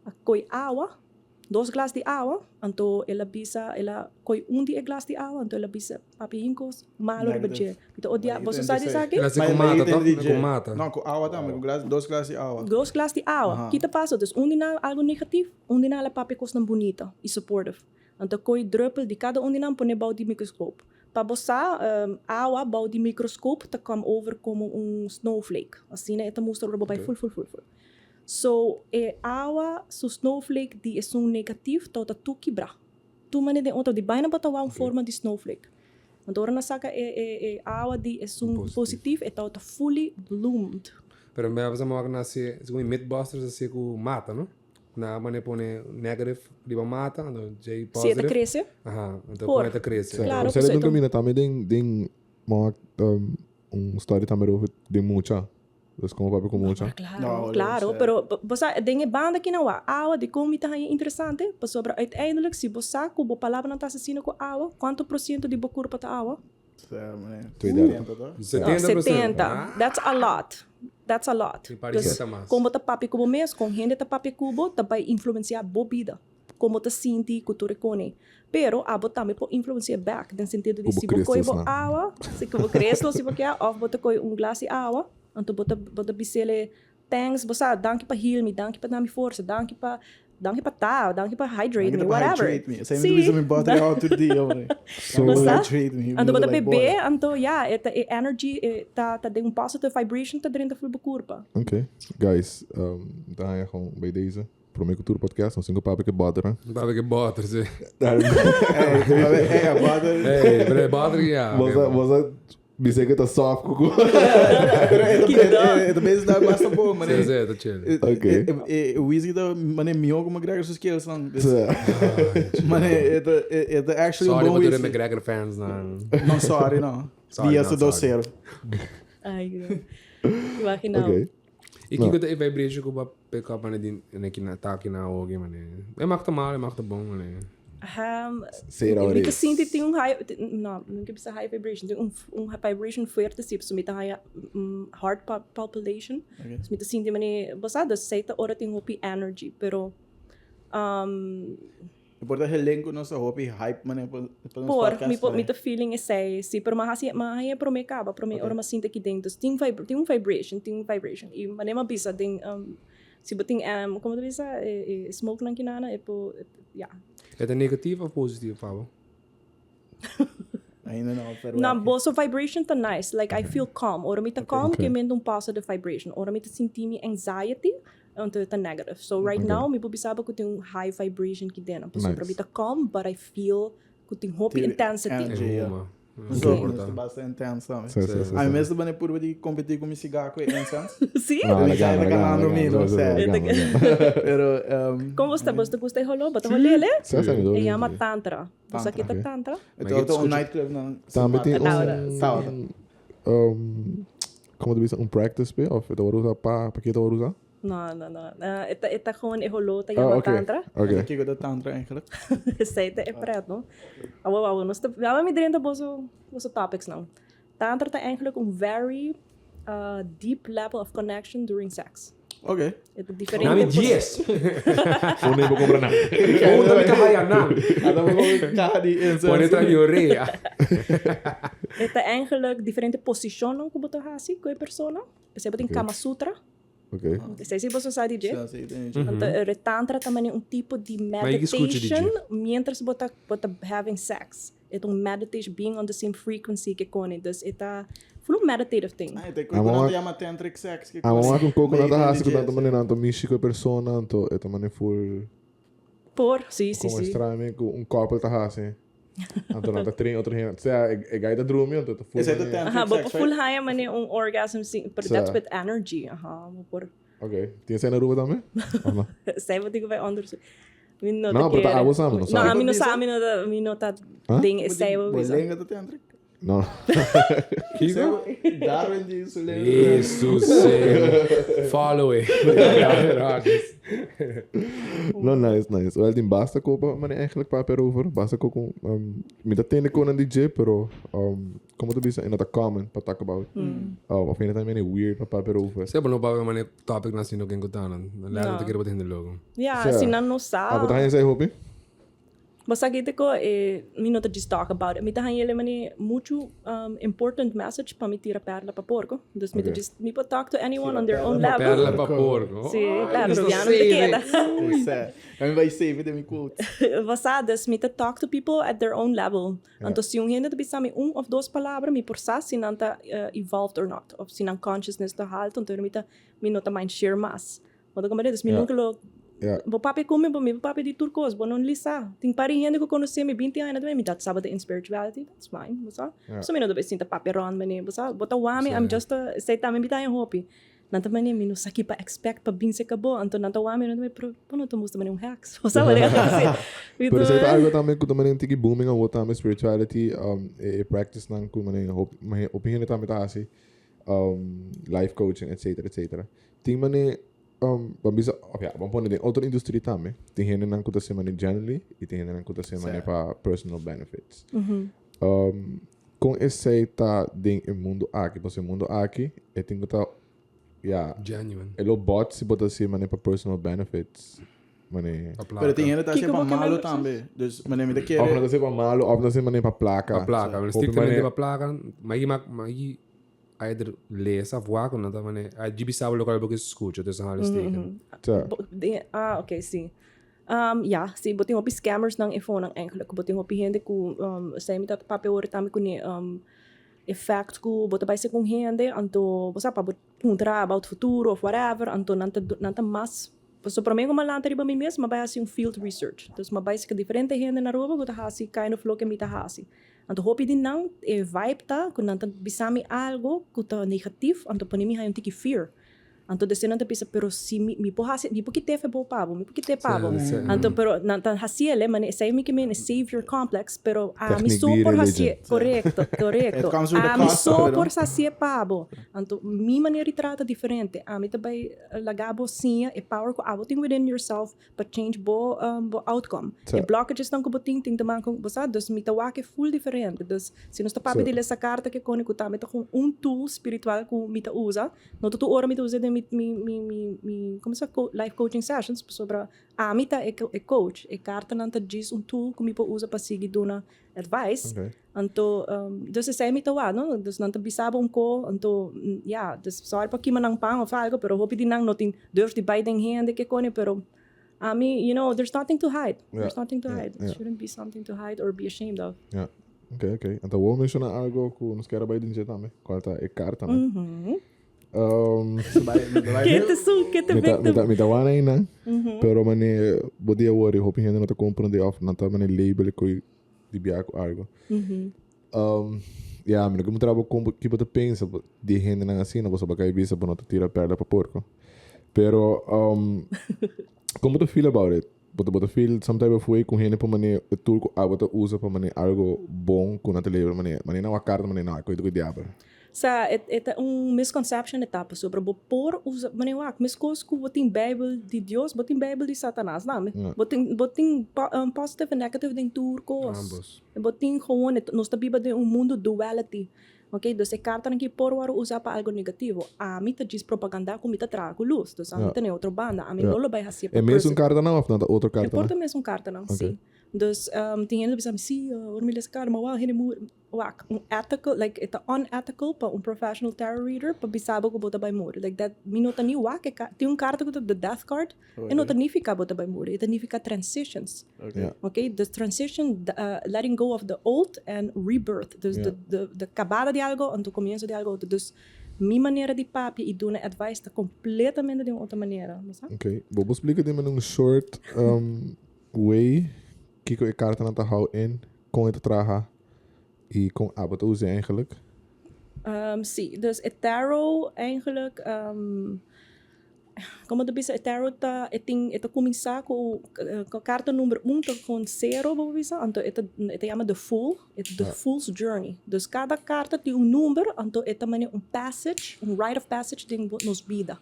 a koi awa, dos glas di awa, anto el a bisa el a koi un di e glas di awa anto el a bisa Papi hin kos malo riba dje. Mi ta odia. Boso sa di esaki? El a si ku mata toch? Ku mata. No, ku awa tambe. Ku glas, dos glas di awa. Dos glas di awa. Ki ta pasa? Dus un di nan algo negatief, un di nan a papia kosnan bunita i supportive. Anto koi druppel di kada un di nan pone bou di microscoop. Pa bo sa, awa bou di microscoop ta come over komo un snowflake. Asina e ta mustra ora bo bai ful ful ful ful. So e awa su snowflake di esun negatief tabata tur kibrá. Tur manera den otro di baina bo ta wou un forma di snowflake. Anto ora nan saka e e e awa di esun positief e tabata fully bloomed. Pero mi a bisa mor nan hasi segun mi mythbusters a hasi ku mata no? Nan a pone pone negative riba mata anto djei Si e ta positive. krese. Aha anto Por. kon e ta krese. Claro, Pero pasobra den e ta. kaminda tambe den den mor un story tambe over den mucha. Dus como papia cu mucha? Claro, No, claro, sí. pero bo sa den e banda aki nan wak awa dikon mi ta haña interesante? Pasobra uiteindelijk si bo sa ku bo palabranan ta asesino ku awa, kuantu porsiento di bo kurpa ta awa? Twee derde. Setenta por ciento. 70. That's a lot. That's a lot. Mi parece Dus ta mas. kon bo ta papia ku bo mes, kon hende ta papia ku bo, ta bai influensiá bo bida. Kon bo ta sinti ku tur e kone. Pero abo tambe por influensiá bèk den sentido di Ku bo si bo koe bo crystals nan. awa, si ku bo crystals si bo ke, òf bo ta koe un glas di awa, Anto bo ta bo ta bis'el thanks, bo sa, danki pa heal mi, danki pa dami forsa, danki pa. Danki pa ta, danki pa hydrate Danki me, pa whatever. hydrate me. Esei Sí. mi ta bisa mi bottle out tur dia, hombre. So, Danki pa Basta? hydrate me. Anto bo ta Like, bebe, boy. anto ja, e ta e energy e ta ta den un positive vibration ta drenta full bo curpa. Oké, guys, um, dan ga je gewoon bij deze Prome Cultura Podcast, nos tin cu papia cu butter, hè? Papia cu butter, si. Hey, hey, butter. Hey, pero butter ja. Bosa, bosa, bisa cu ta soft cucu. Pero e ta bezig daar basta bon, mané. Si, si, ta chill. Ok. E whisky ta, mané, mihó cu McGregor su skills nan. Mané, e ta, e ta actually un Sorry bon pa tur e whisky. McGregor fans nan. No, sorry, no. Sorry, Dia no, su dos sorry. cero. Ay, imagina. Ok. I kiko ta e vibration ku bo a pick up mane din en ki na ta aki na awoki mane? E mag ta mal, e mag ta bon mane. Um, Say it how it mi ta is. sinti tin un high, no, no ke bisa high vibration, tin un, un vibration fuerte si, so mi ta haya heart palpilation. Okay. So mi ta sinti mane, bo sa, dus sei ta ora tin hopi energy, pero um, E por ta helen ku nos ta hopi hype mane pa pa nos Por, podcast. mi por, mi mane. ta feeling esei, si, pero m'a hasi, m'a haña promé kaba, promé Ok. ora m'a sinti aki den. Dus tin vib, tin un vibration, tin un vibration. I manera m'a bisa den, si bo tin, komo ta bisa, e e smoke nan kinana, e por, ya. E ta negativo of positivo pa bo? Ainda no, pero Na, wak. boso vibration ta nice, like I feel calm. Ora mi ta calm, Ok. ke mende un positive vibration. Ora mi ta sinti mi anxiety, anto e ta negative. So right Ok. now mi por bisa bo ku tin un high vibration ki den. Pasobra Nice. mi ta calm, but I feel ku tin hopi Tin intensity. energy. E Ja. huma. So, Por nos ta. ta basta intense tambe. Sí, sí, sí, A mi sí. mes ta bane purba di competi cu mi cigar cu e incense. Sí? No, Mi la ya gana, ta la gana, ganando la mi, gana. no Sí, sí, sé. la gana, la gana. Pero, um, Kon bo sta? Bo ta gusta e holó? Bo ta holé, le? Sí, sí, mi E yama tantra. Bo sa ki ta Ok. tantra? e ta un nightclub na Tambe tin Taura. un, Taura. um, como te bisa, un practice pe? Of e ta word usa pa, pa ke ta word usa? No, no, no. E ta, e ta gewoon e holó ta Ah, yama ok. tantra. Ok. Kiko ta tantra eigenlijk? Esei ta e pret, no? Awo, awo, nos ta, awo mi drenta boso, boso topics nou. Tantra ta eigenlijk un very uh, deep level of connection during sex. Oké. E ta diferente Nami pos- dies. Un nebo compra na. Unda mi ta haya nan. Ada mo kaha di incense. Pone tra mi orea. E ta eigenlijk diferente posicionnan ku bo ta hasi ku e persona. Esei bo tin Ok. Kama Sutra. Ok. Esei si boso sa di dje. Sí, sí, tin dje. Anto e tantra ta mane un tipo di Maar ik escucha di meditation dje. mientras bo ta bo ta having sex. E ta un meditation, being on the same frequency ke kone. Dus e ta full un meditative thing. Ah, e ta Ah, ku nan maar- ta yama tantric sex. ke Ah, maar kos. un koko Maar nan ta je hasi tin ku nan ta dje, mane nan ta mishi ku e persona, anto e ta mane full Por, si, si, Como si. extraño ku un couple ta hasi. Anto nan ta train otro hende. Sea, e, e guy ta drumi, anto ta full. Is dat de mane- tantric Aha, bo sex, por full right? haya mane un orgasm, si, pero Sa. that's with energy. Aha, bo por. Ok. Tin esei na Aruba tambe? Of no? Zij wat ik bij anders. Mi no ta No, pero ta kere. abo sa, mi no No, sa. ami no sa, ami no ta, mi no ta Huh? ding esei bo bisa. Bolenga ta tantric? No. Kiko? Darwin di su lenga. Jesus, eh. Follow it. No, nice, nice. Wel, tin basta ko pa mane eigenlijk papia erover. Basta ko kung, um, mi ta tende ko ng DJ, pero, um, como ta bisa, e no ta common pa talk about. Um, of e no ta mane weird pa papia erover. Sebo no papia mane topic na sino ken kutanan. Laat No. te kere wat hende logo. Ja, Sa. si nan no sa. Ah, bo ta haña esei hopi? Bo sa kite ko e mi no ta djis talk about it. Mi ta haña mane muchu um, important message pa mi tira perla pa porco. Dus mi ta Okay. djis, mi por talk to anyone on their Tira own perla level. Perla pa porco. Sí, Oh, claro, isto Rubiano te save queda. it. Sa. Mi bai save it in mi quotes. Bo sa, dus mi ta talk to people at their own level. Anto si un hende ta bisa mi un of dos palabra, mi por sa si nan ta eh, evolved or not. Of si nan consciousness ta halto, anto mi ta, mi no ta mind share mas. Bo ta comprende? Dus mi Ja. nunca lo Ja. Bo papia ku mi, bo mi papia di tur kos, bo no lisa. Tin par di hende ku konosé mi binti aña tambe, mi ta saba den spirituality, that's fine, bo sa. Ja. So mi no ta sinta papia rond mane, bo sa. Bo ta wak mi, I'm Sí. just a, esei tambe mi ta haña hopi. Nan ta mane, mi no sa ki pa expect pa bin serka bo, anto nan ta wak mi, nan ta mane, pero bo no ta mustra mane un heks, bo sa, manera ta hasi. Mi Pero esei ta ta- algo tambe ku ta mane tiki booming awor tambe spirituality, um, e, e practice nan ku mane hop, mane hopi hende tambe ta hasi, um, life coaching, etcetera, etcetera. Tin mane Um, ban bisa, of ja, ban pone den otro industrie tambe. Tin hendenan ku ta hasi mane genuinely i tin hendenan ku ta hasi mane Sa. pa personal benefits. Um, kon esei ta den e mundo aki? Pasobra e mundo aki e tin ku ta, ja, Genuine. e lo bot si bo ta hasi mane pa personal benefits. Mane, Pa Pero tin plaka. hende ta hasi Kiko pa bo ke malo men precies? tambe. Dus mane mi ta of nan kere ta hasi pa malo, of nan ta hasi mane pa plaka. Pa plaka. Hopi Strictamente mane, pa plaka. Ma i mak, ma i Either lesa of wak, nan ta mane, ai djibi sabo lokual bo ke skucha, tussen aanhalingstekens. Sa. Bo, den, ah, oké, sí. Ya, si, bo tin hopi scammers nan e fonan eigenlijk. Bo tin hopi hende ku esei mi ta papia ora tambe kuné e fact ku bo ta bai ser ku un hende anto bo sa pa bo puntra about futuro of whatever anto nan ta nan ta mas pasobra prome ku mi a lanta riba mi mes mi a bai hasi un field research. Dus mi a bai seka diferente hende na Aruba ku ta hasi kind of loke mi ta hasi. Anto hopi di nan e vibe ta ku nan ta bisa mi algo ku ta negatief anto pone mi haña un tiki fear. Anto despues nan ta bisa pero si mi mi por hasi mi por kit'é fe bo pa bo mi por kit'é pa bo. Anto pero nan ta hasiel mane esei mi ke meen e savior complex pero ami Techniek so di por religion. hasié korekto korekto It comes with a ami cost, so pero por hasié pa bo. Anto mi manera di trata diferente ami ta bai laga bo siña e power ku abo tin within yourself pa change bo bo outcome. E blockages nan ku bo tin tin te man ku bo sa, dus mi ta wak e full diferente. Dus si nos ta papia di lesa karta ke koni ku tambe ta kon un tool spiritual ku mi ta usa, no ta tur ora mi ta usa den mi mi mi mi mi komo sa life coaching sessions pasobra ami ta e e coach, e kartanan ta djis un tool ku mi por usa pa sigui duna advice. Anto dus esei mi ta wak no, dus nan ta bisa bo un ko, anto ya, dus sorry pa kima nan pan of algo, pero hopi di nan no tin durf di bai den hende ke koni, pero ami, you know, there's nothing to hide, there's nothing to hide, it shouldn't be something to hide or be ashamed of. Ya, ok, ok. Anto bo menciona algo ku nos kier a bai den dje tambe, kual ta e kartanan. Ke te su, ke te victim. Mi ta wana einan, pero mane bo di awor hopi hende no ta komprende of nan ta mane label ku di bia ku algo. Ya, mi no ke mutra bo kon ki bo ta pensa di hendenan asina, bo sa kai bisa bo no ta tira perla pa porko. Pero kon bo ta feel about it? Bo ta bo ta feel some type of way ku hende por mane e tool ku abo ta usa pa mane algo bon ku nan ta label mane mane nan wak karta mane nan koito ku diabel? Sa, e e ta un misconception e ta pasobra bo por usa, mane wak, meskos ku bo tin Bijbel di Dios, bo tin Bijbel di Satanas tambe. Bo tin bo tin positive en negative den tur kos. Ambos. Bo tin gewoon, nos ta biba den un mundu duality, ok, dus e kartanan aki por wòrdu usa pa algo negativo. Ami ta djis propaganda ku mi ta traha ku lus, dus ami ta na e otro banda, ami no lo bai hasié pa. E mesun kartanan òf nan ta otro kartanan? E por ta mesun kartanan, si. Dus tin hende ta bisa mi, si, ora mi lesa karta, ma wou hende muri. Wak, un ethical, like e ta unethical pa un professional tarot reader pa bisa bo ku bo ta bai muri. Like that, mi no ta ni wak e ka, tin un karta ku ta the death card, e no ta nifiká bo ta bai muri, e ta nifiká transitions. Ok, dus transition, letting go of the old and rebirth, dus de de de kabada di algo anto komienso di algo otro. Dus mi manera di papia i duna advice ta kompletamente di un otro manera, bo sa? Ok, bo por splika den mi un short way kiko e kartanan ta hou in, kon e ta traha? I kon abo ta usa eigenlijk? Sí, dus e tarot eigenlijk, como ta bisa e tarot ta e tin e ta cuminsa cu carta number un ta con cero bo por bisa, anto e ta e ta yama the fool, e ta the fool's journey. Dus cada carta tin un number, anto e ta manera un passage, un rite of passage den bo nos bida.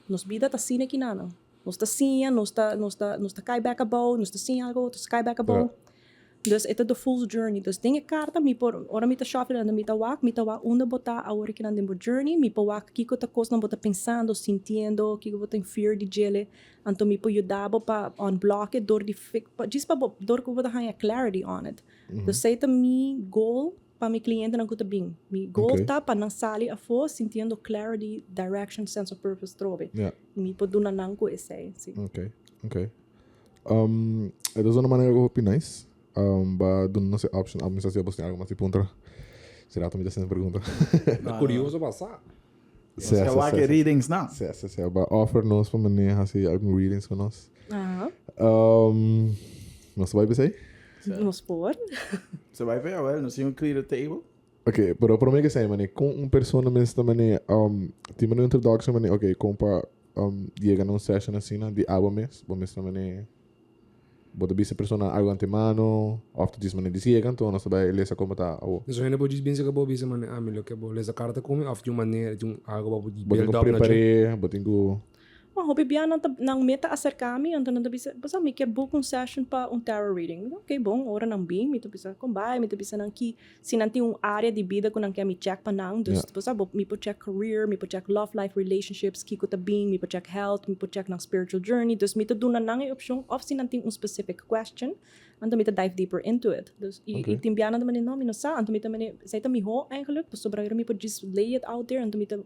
Nos bida ta asina kinanan. Nos ta siña, nos ta nos ta nos ta cay bek abou, nos ta siña algo otro, nos ta cay bek abou. Dus e ta the fool's journey. Dus den e karta mi por, ora mi ta shuffle nan mi ta wak, mi ta wak unda bo ta awor kinan den bo journey, mi por wak kiko ta kosnan bo ta pensando, sintiendo, kiko bo tin fear di djele, anto mi por yuda bo pa unblock it dor di djis pa bo, dor ku bo ta haña clarity on it. Dus esei ta mi goal pa mi clientenan ku ta bin. Mi goal ta pa nan sali afó sintiendo clarity, direction, sense of purpose trobe. Mi por duna nan ku esei, si. Ok, ok. E ta zona manera hopi nice. Ba duna nos e option. Abo mi sa si abo tin algo mas di puntra. Si rato mi ta haciendo pregunta. Ta curioso pa sa. Si, Nos ka wak e readings nan. Si, si, si. Ba offer nos pa mane haci algun readings cu nos. Nos ta bai p'esey? Nos por. Nos ta bai p'e? Awel, nos tin un clear table. Ok, pero prome ke esei mane, kon un persona mester mane tin mane un introduction mane ok kon pa yega na un session asina di abo mes, bo mester mane bo ta bisa e persona algo antemano of ta djis mane djis yega anto nos ta bai lesa kon bo ta awo. Entonces hende por djis bin cerca bo bisa mane ami lo ke bo lesa karta ku mi of di un manera di un algo bo por Bo tin build ku up na dje. prepare, bo tin ku. Ma hopi bia nan ta nan meta aserká mi, anto nan ta bisa, bo sa mi kier book un session pa un tarot reading. Mi ta ok bon, ora nan bin mi ta bisa kon bai, mi ta bisa nan ki si nan tin un área di bida ku nan kier mi check pa nan, dus bo sa bo mi por check career, mi por check love life, relationships, kiko ta bin, mi por check health, mi por check nan spiritual journey, dus mi ta duna nan e opshon òf si nan tin un specific question. Anto mi ta dive deeper into it. Dus i Okay. i tin bianan ta manera no mi no sa, anto mi ta manera esei ta miho eigenlijk pasobra mi por djis lay it out there anto mi ta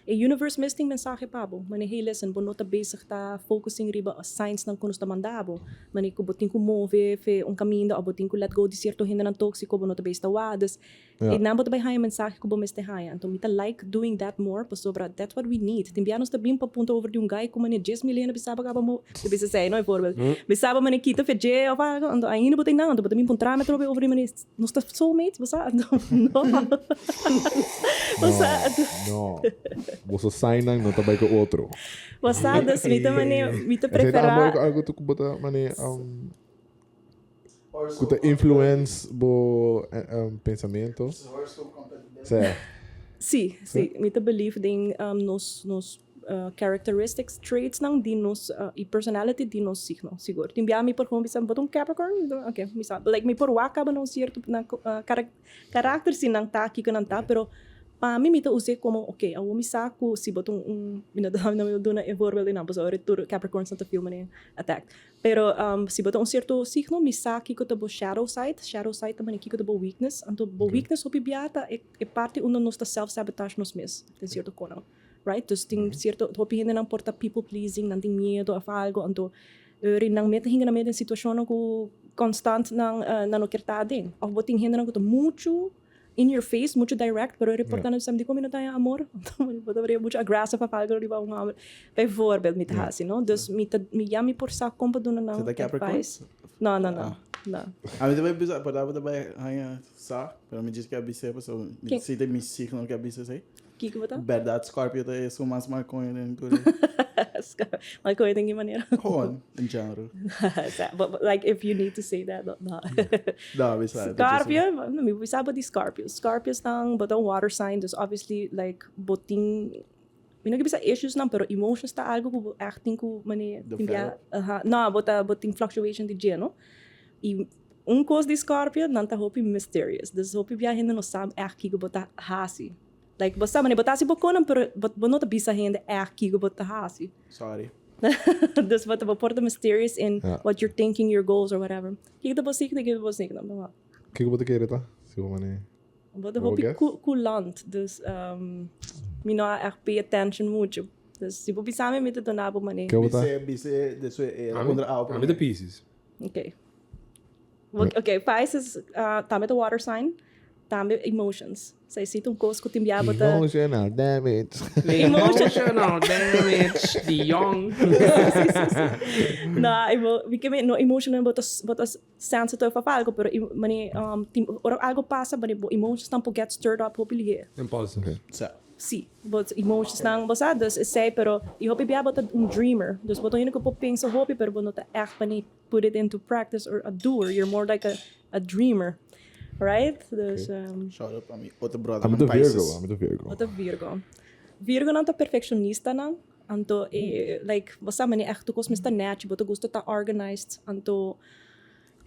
e universe mes tin mensahe pa bo, manera hey listen bo no ta bezig ta focusing riba signs nan ku nos ta manda bo, manera ku bo tin ku move fe un kaminda of bo tin ku let go di sierto hendenan toxico bo no ta bezig ta wak, dus Ja. E nan bo ta bai haña mensahe ku bo mester haña. Anto mi ta like doing that more pasobra that's what we need. Tin bia nos ta bin pa punta over di un guy ku manera djes mil hende bisaba kaba mo, ta bisa esei no e voorbeeld, bisaba manera kita fe dje of algo, anto ainda bo ta einan, anto bo ta bin puntra mi atrobe over di manera nos ta soulmates bo sa? Anto no. Bo sa? Anto. No, boso signnan no ta bai ku otro. Bo sa, dus mi ta manera, mi ta Esei ta prefera. amor ku algo ku bo ta manera. Ku ta influence bo pensamento. Sea. Sí, sí. Mi ta believe den nos nos characteristics, traits nan di nos y personality di nos signo, sigur. Tin bia mi por gewoon bisa bo ta un Capricorn? Ok, mi sa. Like mi por wak caba na un cierto nan Karakter si nan ta kiko nan ta, pero pa mi mi ta us'é komo ok, awor mi sa ku si bo ta un, mi no ta duna e voorbeeld einan pasobra ora tur Capricorns nan ta feel manera attacked. Pero si bo ta un sierto signo mi sa kiko ta bo shadow side, shadow side ta manera kiko ta bo weakness, anto bo weakness hopi bia ta e parti unda nos ta self sabotage nos mes den sierto konan, right? Dus tin sierto hopi hendenan por ta people pleasing, nan tin miedo of algo, anto Uri nan mete hinga nan mete den situacionnan cu constant nan nan no kier ta aden. Of bo tin hendenan cu ta mucho in your face, mucho direct, pero e reporta nan dicen, dicon mi no ta haña amor? Bo ta bira mucho aggressive of algo riba un homber. Bijvoorbeeld mi ta haci, no? Dus mi ta mi ya mi por sa con pa duna nan Sa ta Capricorn? advice. No, no, no. No. A mi ta bay bisa, por ta bay haña sa, pero mi djis ke a bis'é pasobra mi Ken? si ta mi signo ke a bisa esei. Kiko bo ta? Berdad Scorpio ta esun mas malcoño den tur e. Malcoño den ki manera? Gewoon, in general. Sa, but, but like if you need to say that, no. No, no bisa. Scorpio, no, mi bisa bo di Scorpio. Scorpio stan, bo ta un water sign, dus obviously like bo tin, mi no ke bisa issues nan, pero emotions ta algo ku bo echt tin ku mane, tin bia, aha, no, bo ta, bo tin fluctuation di dje, no? I un kos di Scorpio, nan ta hopi mysterious, dus hopi bia hende no sa echt kiko bo ta hasi. Like bo sa manera bo ta hasi bo konan pero bo no ta bisa hende ègt kiko bo ta hasi. Sorry. Dus bo ta bo por ta mysterious in what you're thinking, your goals or whatever. Kiko ta bo signo, kiko ta bo signo? Bo wak. Kiko bo ta kere ta? Si bo manera. Bo ta hopi coulant, dus mi no a ègt pay attention mucho. Dus si bo bisa mi, mi ta duna bo manera. Kiko bo ta? Bis'é, bis'é despues e ta puntra awa Ami ta Pisces. Okay. Ok, Pisces tambe ta water sign, tambe emotions. Sa esei ta un kos ku tin bia bo ta. Emotional damage. Emotional damage di yong. No, mi ke men no emotional bo ta bo ta sensitive of algo, pero mane tin ora algo pasa mane bo emotions nan por get stirred up hopi lihé. Impulsive. Sa. Si, bo emotions nan bo sa, dus esei pero i hopi bia bo ta un dreamer, dus bo ta un hende ku por pensa hopi pero bo no ta ègt mane put it into practice or a doer, you're more like a a dreamer, right? Dus um, Shout out pa mi otro brother Ami nan ta Virgo, Pisces. ami ta Virgo. Bo ta Virgo. Virgo nan ta perfectionistanan, anto e like bo sa manera echt tur kos mester nechi, bo ta gusta ta organized, anto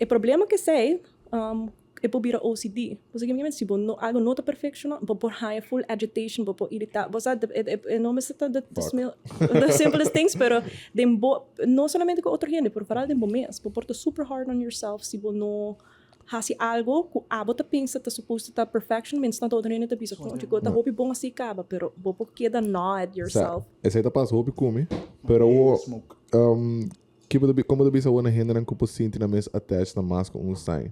e problema ku esei um E por bira OCD. Bo sa kimen si bo no algo no ta perfecto bo por haña full agitation, bo por irita. Bo sa e no mester ta the the simplest things pero den bo no solamente ku otro hende pero vooral den bo mes. Bo por ta super hard on yourself si bo no hasi algo ku abo ta pensa ta supposed to ta perfection mientras tanto otro hende ta bisa conchi ku ta hopi bon asi kaba pero bo por keda gnaw at yourself. Sa esei ta pasa hopi ku mi pero awor Ki bo ta bi, kon bo ta bisa awor na hendenan ku por sinti nan mes attached na mas ku un sign?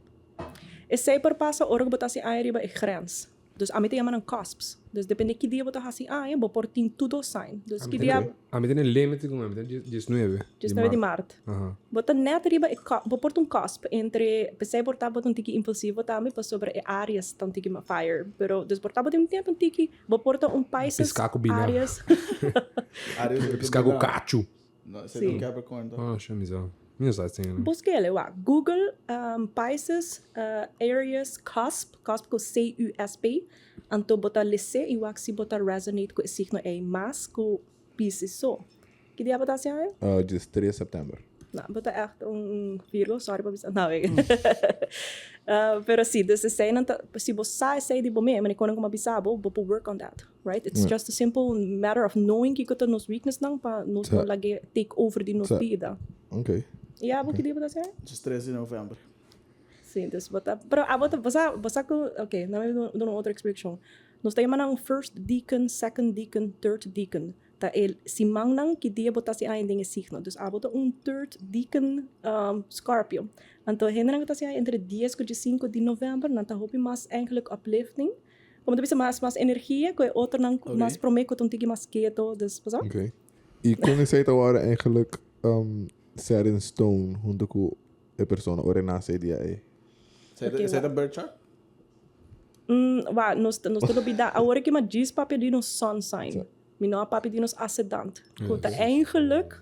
Esei por pasa ora ku bo ta hasi aña riba e grens. Dus ami ta yama nan cusps. Dus depende ki dia bo ta hasi aña, bo por tin tur dos sign. Dus ki dia. Ami ta na e limite ku ami ta diesnuebe. Diesnuebe di mart. Bo ta net riba e cu, bo por ta un cusp entre, p'esei por ta bo ta un tiki impulsivo tambe pasobra e Aries ta un tiki fire. Pero dus por ta bo tin un tempu un tiki, bo por ta un Pisces, Piská ku bina. Aries. Piská ku kachu. No, esei ta un Capricorn ta. Oh, sha mi sa. Mi no sa esei no. Busk'e wak. Google Pisces Aries cusp, cusp ku C-U-S-P, anto bo ta les'é i wak si bo ta resonate ku e signo ei mas ku Pisces so. Ki dia bo ta hasi aña? Djes tres september. No, bo ta echt un Virgo, sorry pa bisa. No, pero si, dus eseinan ta, si bo sa esei di bo mes, manera kono ku mi a bisa bo, bo por work on that. Right? It's just a simple matter of knowing kiko ta nos weaknessnan pa nos no lag'é take over di nos bida. Ok. I abo ki dia bo ta hasi? Djes tres di november. Sí, dus bo ta, pero abo ta, bo sa, bo sa ku, oké, nan mi duna un otro eksplikashon. Nos ta yama nan first deacon, second deacon, third deacon. Ta e simannan ki dia bo ta hasi aña den e signo. Dus abo ta un third deacon Scorpio. Anto hendenan ku ta hasi aña entre dies ku diesinko di novèmber, nan ta hopi mas eigenlijk uplifting. Komo ta bisa mas mas energia ku e otronan ku mas promé ku ta un tiki mas keto. Dus, bo sa? Oké. I kon esei ta wòrdu eigenlijk set in stone hunto ku e persona ora e nase e dia ei? Esei ta birth chart? Wa, nos nos ta lubida awor ki mi a djis papia di nos sun sign. Mi no a papia di nos ascendant. Ku ta eigenlijk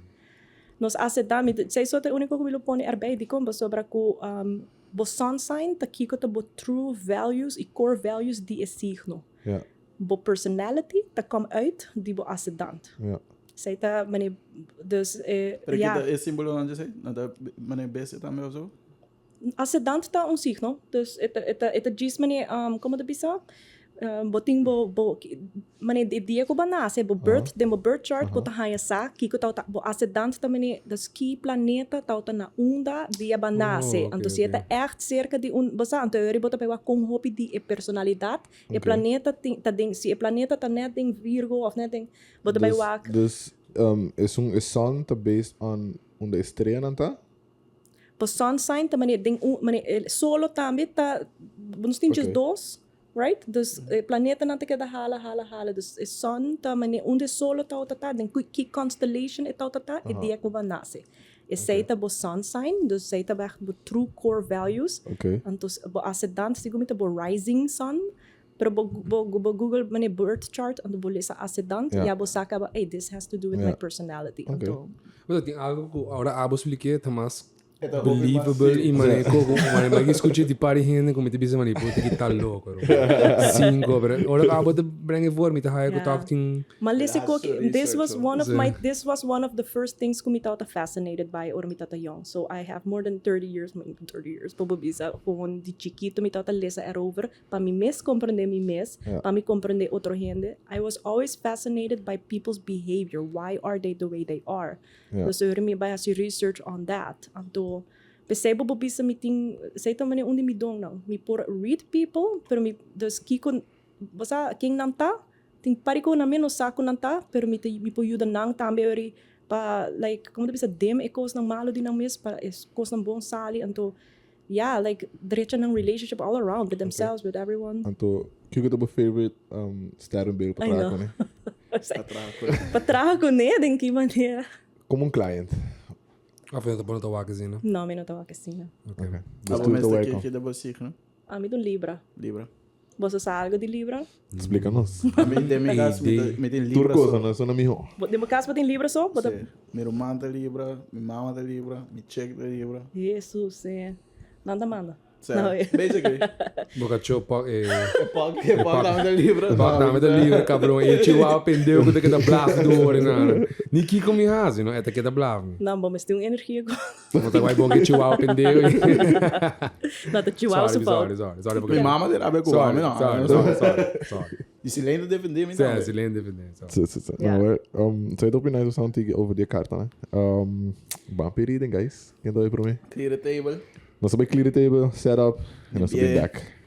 nos ascendant, mi ta, esei so ta e úniko ku mi lo pone erbij. Dikon? Pasobra ku bo sun sign ta kiko ta bo true values i core values di e signo. Bo personality ta kom uit di bo ascendant. Esei ta manera, dus e, Pero ya. kita e simbolonan dje esei? Nan ta manera bestia tambe of zo? Ascendant ta un signo, dus e ta, e ta, e ta djis manera, como ta bisa? Bo tin bo, bo, manera e dia cu bo a nace, bo birth, den bo birth chart bo ta haya sa kico tabata, bo ascendant ta manera, dus ki planeta tabata na unda dia bo a nace. Anto si e ta echt cerca di un, bo sa, anto e ora bo ta bay wak con hopi di e personalidad e planeta tin, ta den, si e planeta ta net den Virgo of net den, bo ta bay wak. Dus, esun, e sun ta based on unda e streanan ta? Bo sun sign ta manera den un manera e solo tambe ta nos tin djes dos right dus e planetanan ta keda hala hala hala dus e sun ta manera unda e solo tabata ta den ki constellation e tabata ta e dia ku bo a nase esei ta bo sun sign dus esei ta echt bo true core values anto bo ascendant segun mi ta bo rising sun pero bo bo bo google manera birth chart anto bo lesa ascendant ya bo sa kaba ey this has to do with my personality anto. Bo tin algo ku ora abo spliké ta mas believable i manera ku manera mi a skucha di par di hende ku mi ta bisa manera bo ta kita loko Cinco pero ora ku abo ta bring e voor mi ta haya ku tok tin. Ma listen ku this was one of my this was one of the first things ku mi tabata fascinated by ora mi tabata yong so I have more than 30 years 30 years pa bo bisa gewoon di chikito mi tabata lesa erover Pa mi mes comprende mi mes, pa mi comprende otro hende. I was always fascinated by people's behavior, why are they the way they are? Dus ora mi bai haci research on that. Anto, p'esei bo por bisa mi tin, esei ta manera un di mi donnan. Mi por read people, pero mi, dus kico, bo sa ken nan ta? Tin par di cosnan mi no sa cu nan ta, pero mi ta, mi por yuda nan tambe ora pa like, como ta bisa, dem e cosnan malo di nan mes pa e cosnan bon sali. Anto, Yeah, like drecha nan relationship all around with themselves, with everyone. Anto, kiko ta bo favorite sterrenbeeld pa traha kuné? Pa traha kuné. Pa traha kuné? Den ki manera? Komo un client. Of bo no ta wak asina? No, mi no ta wak asina. Ok. Abo Dus tur mes ta ta wak ki kon? ki ta bo signo? Ami ta un Libra. Libra. Boso sa algo di Libra? Splika nos. Ami den mi kas mi ta mi tin Tur Libra cosa so. no esuna miho. Bo den bo kas bo tin Libra so? Bo ta. Si. Mi ruman ta Libra, mi mama ta Libra, mi chek ta Libra. Hesus eh. Nan ta manda. Si. Basically. Bo kachó pok e. E pok e pok tambe ta Libra. E pok tambe ta Libra kabron. E chihuahua pendeu ku ta keda blaf tur ora nan. Ni kiko mi hasi no e ta keda blaf mi. Nan bo mester un energia ku. Bo ta bai bon ki chihuahua pendeu. No ta chihuahua su fout. Sorry, sorry, sorry. Mi mama ta rabia ku Sorry, mi no. sorry, sorry, sorry, sorry. Y si Leen ta defende mi tambe. Sí, si Leen defende, sorry. Sí, sí, sí. No, maar, zou je het opnieuw zo staan tegen over die kaart dan, hè? Bam reading, guys. Ken dat je voor mij? Clear the table. Nos a bay clear the table, set up, en nos a bay Limpié. back.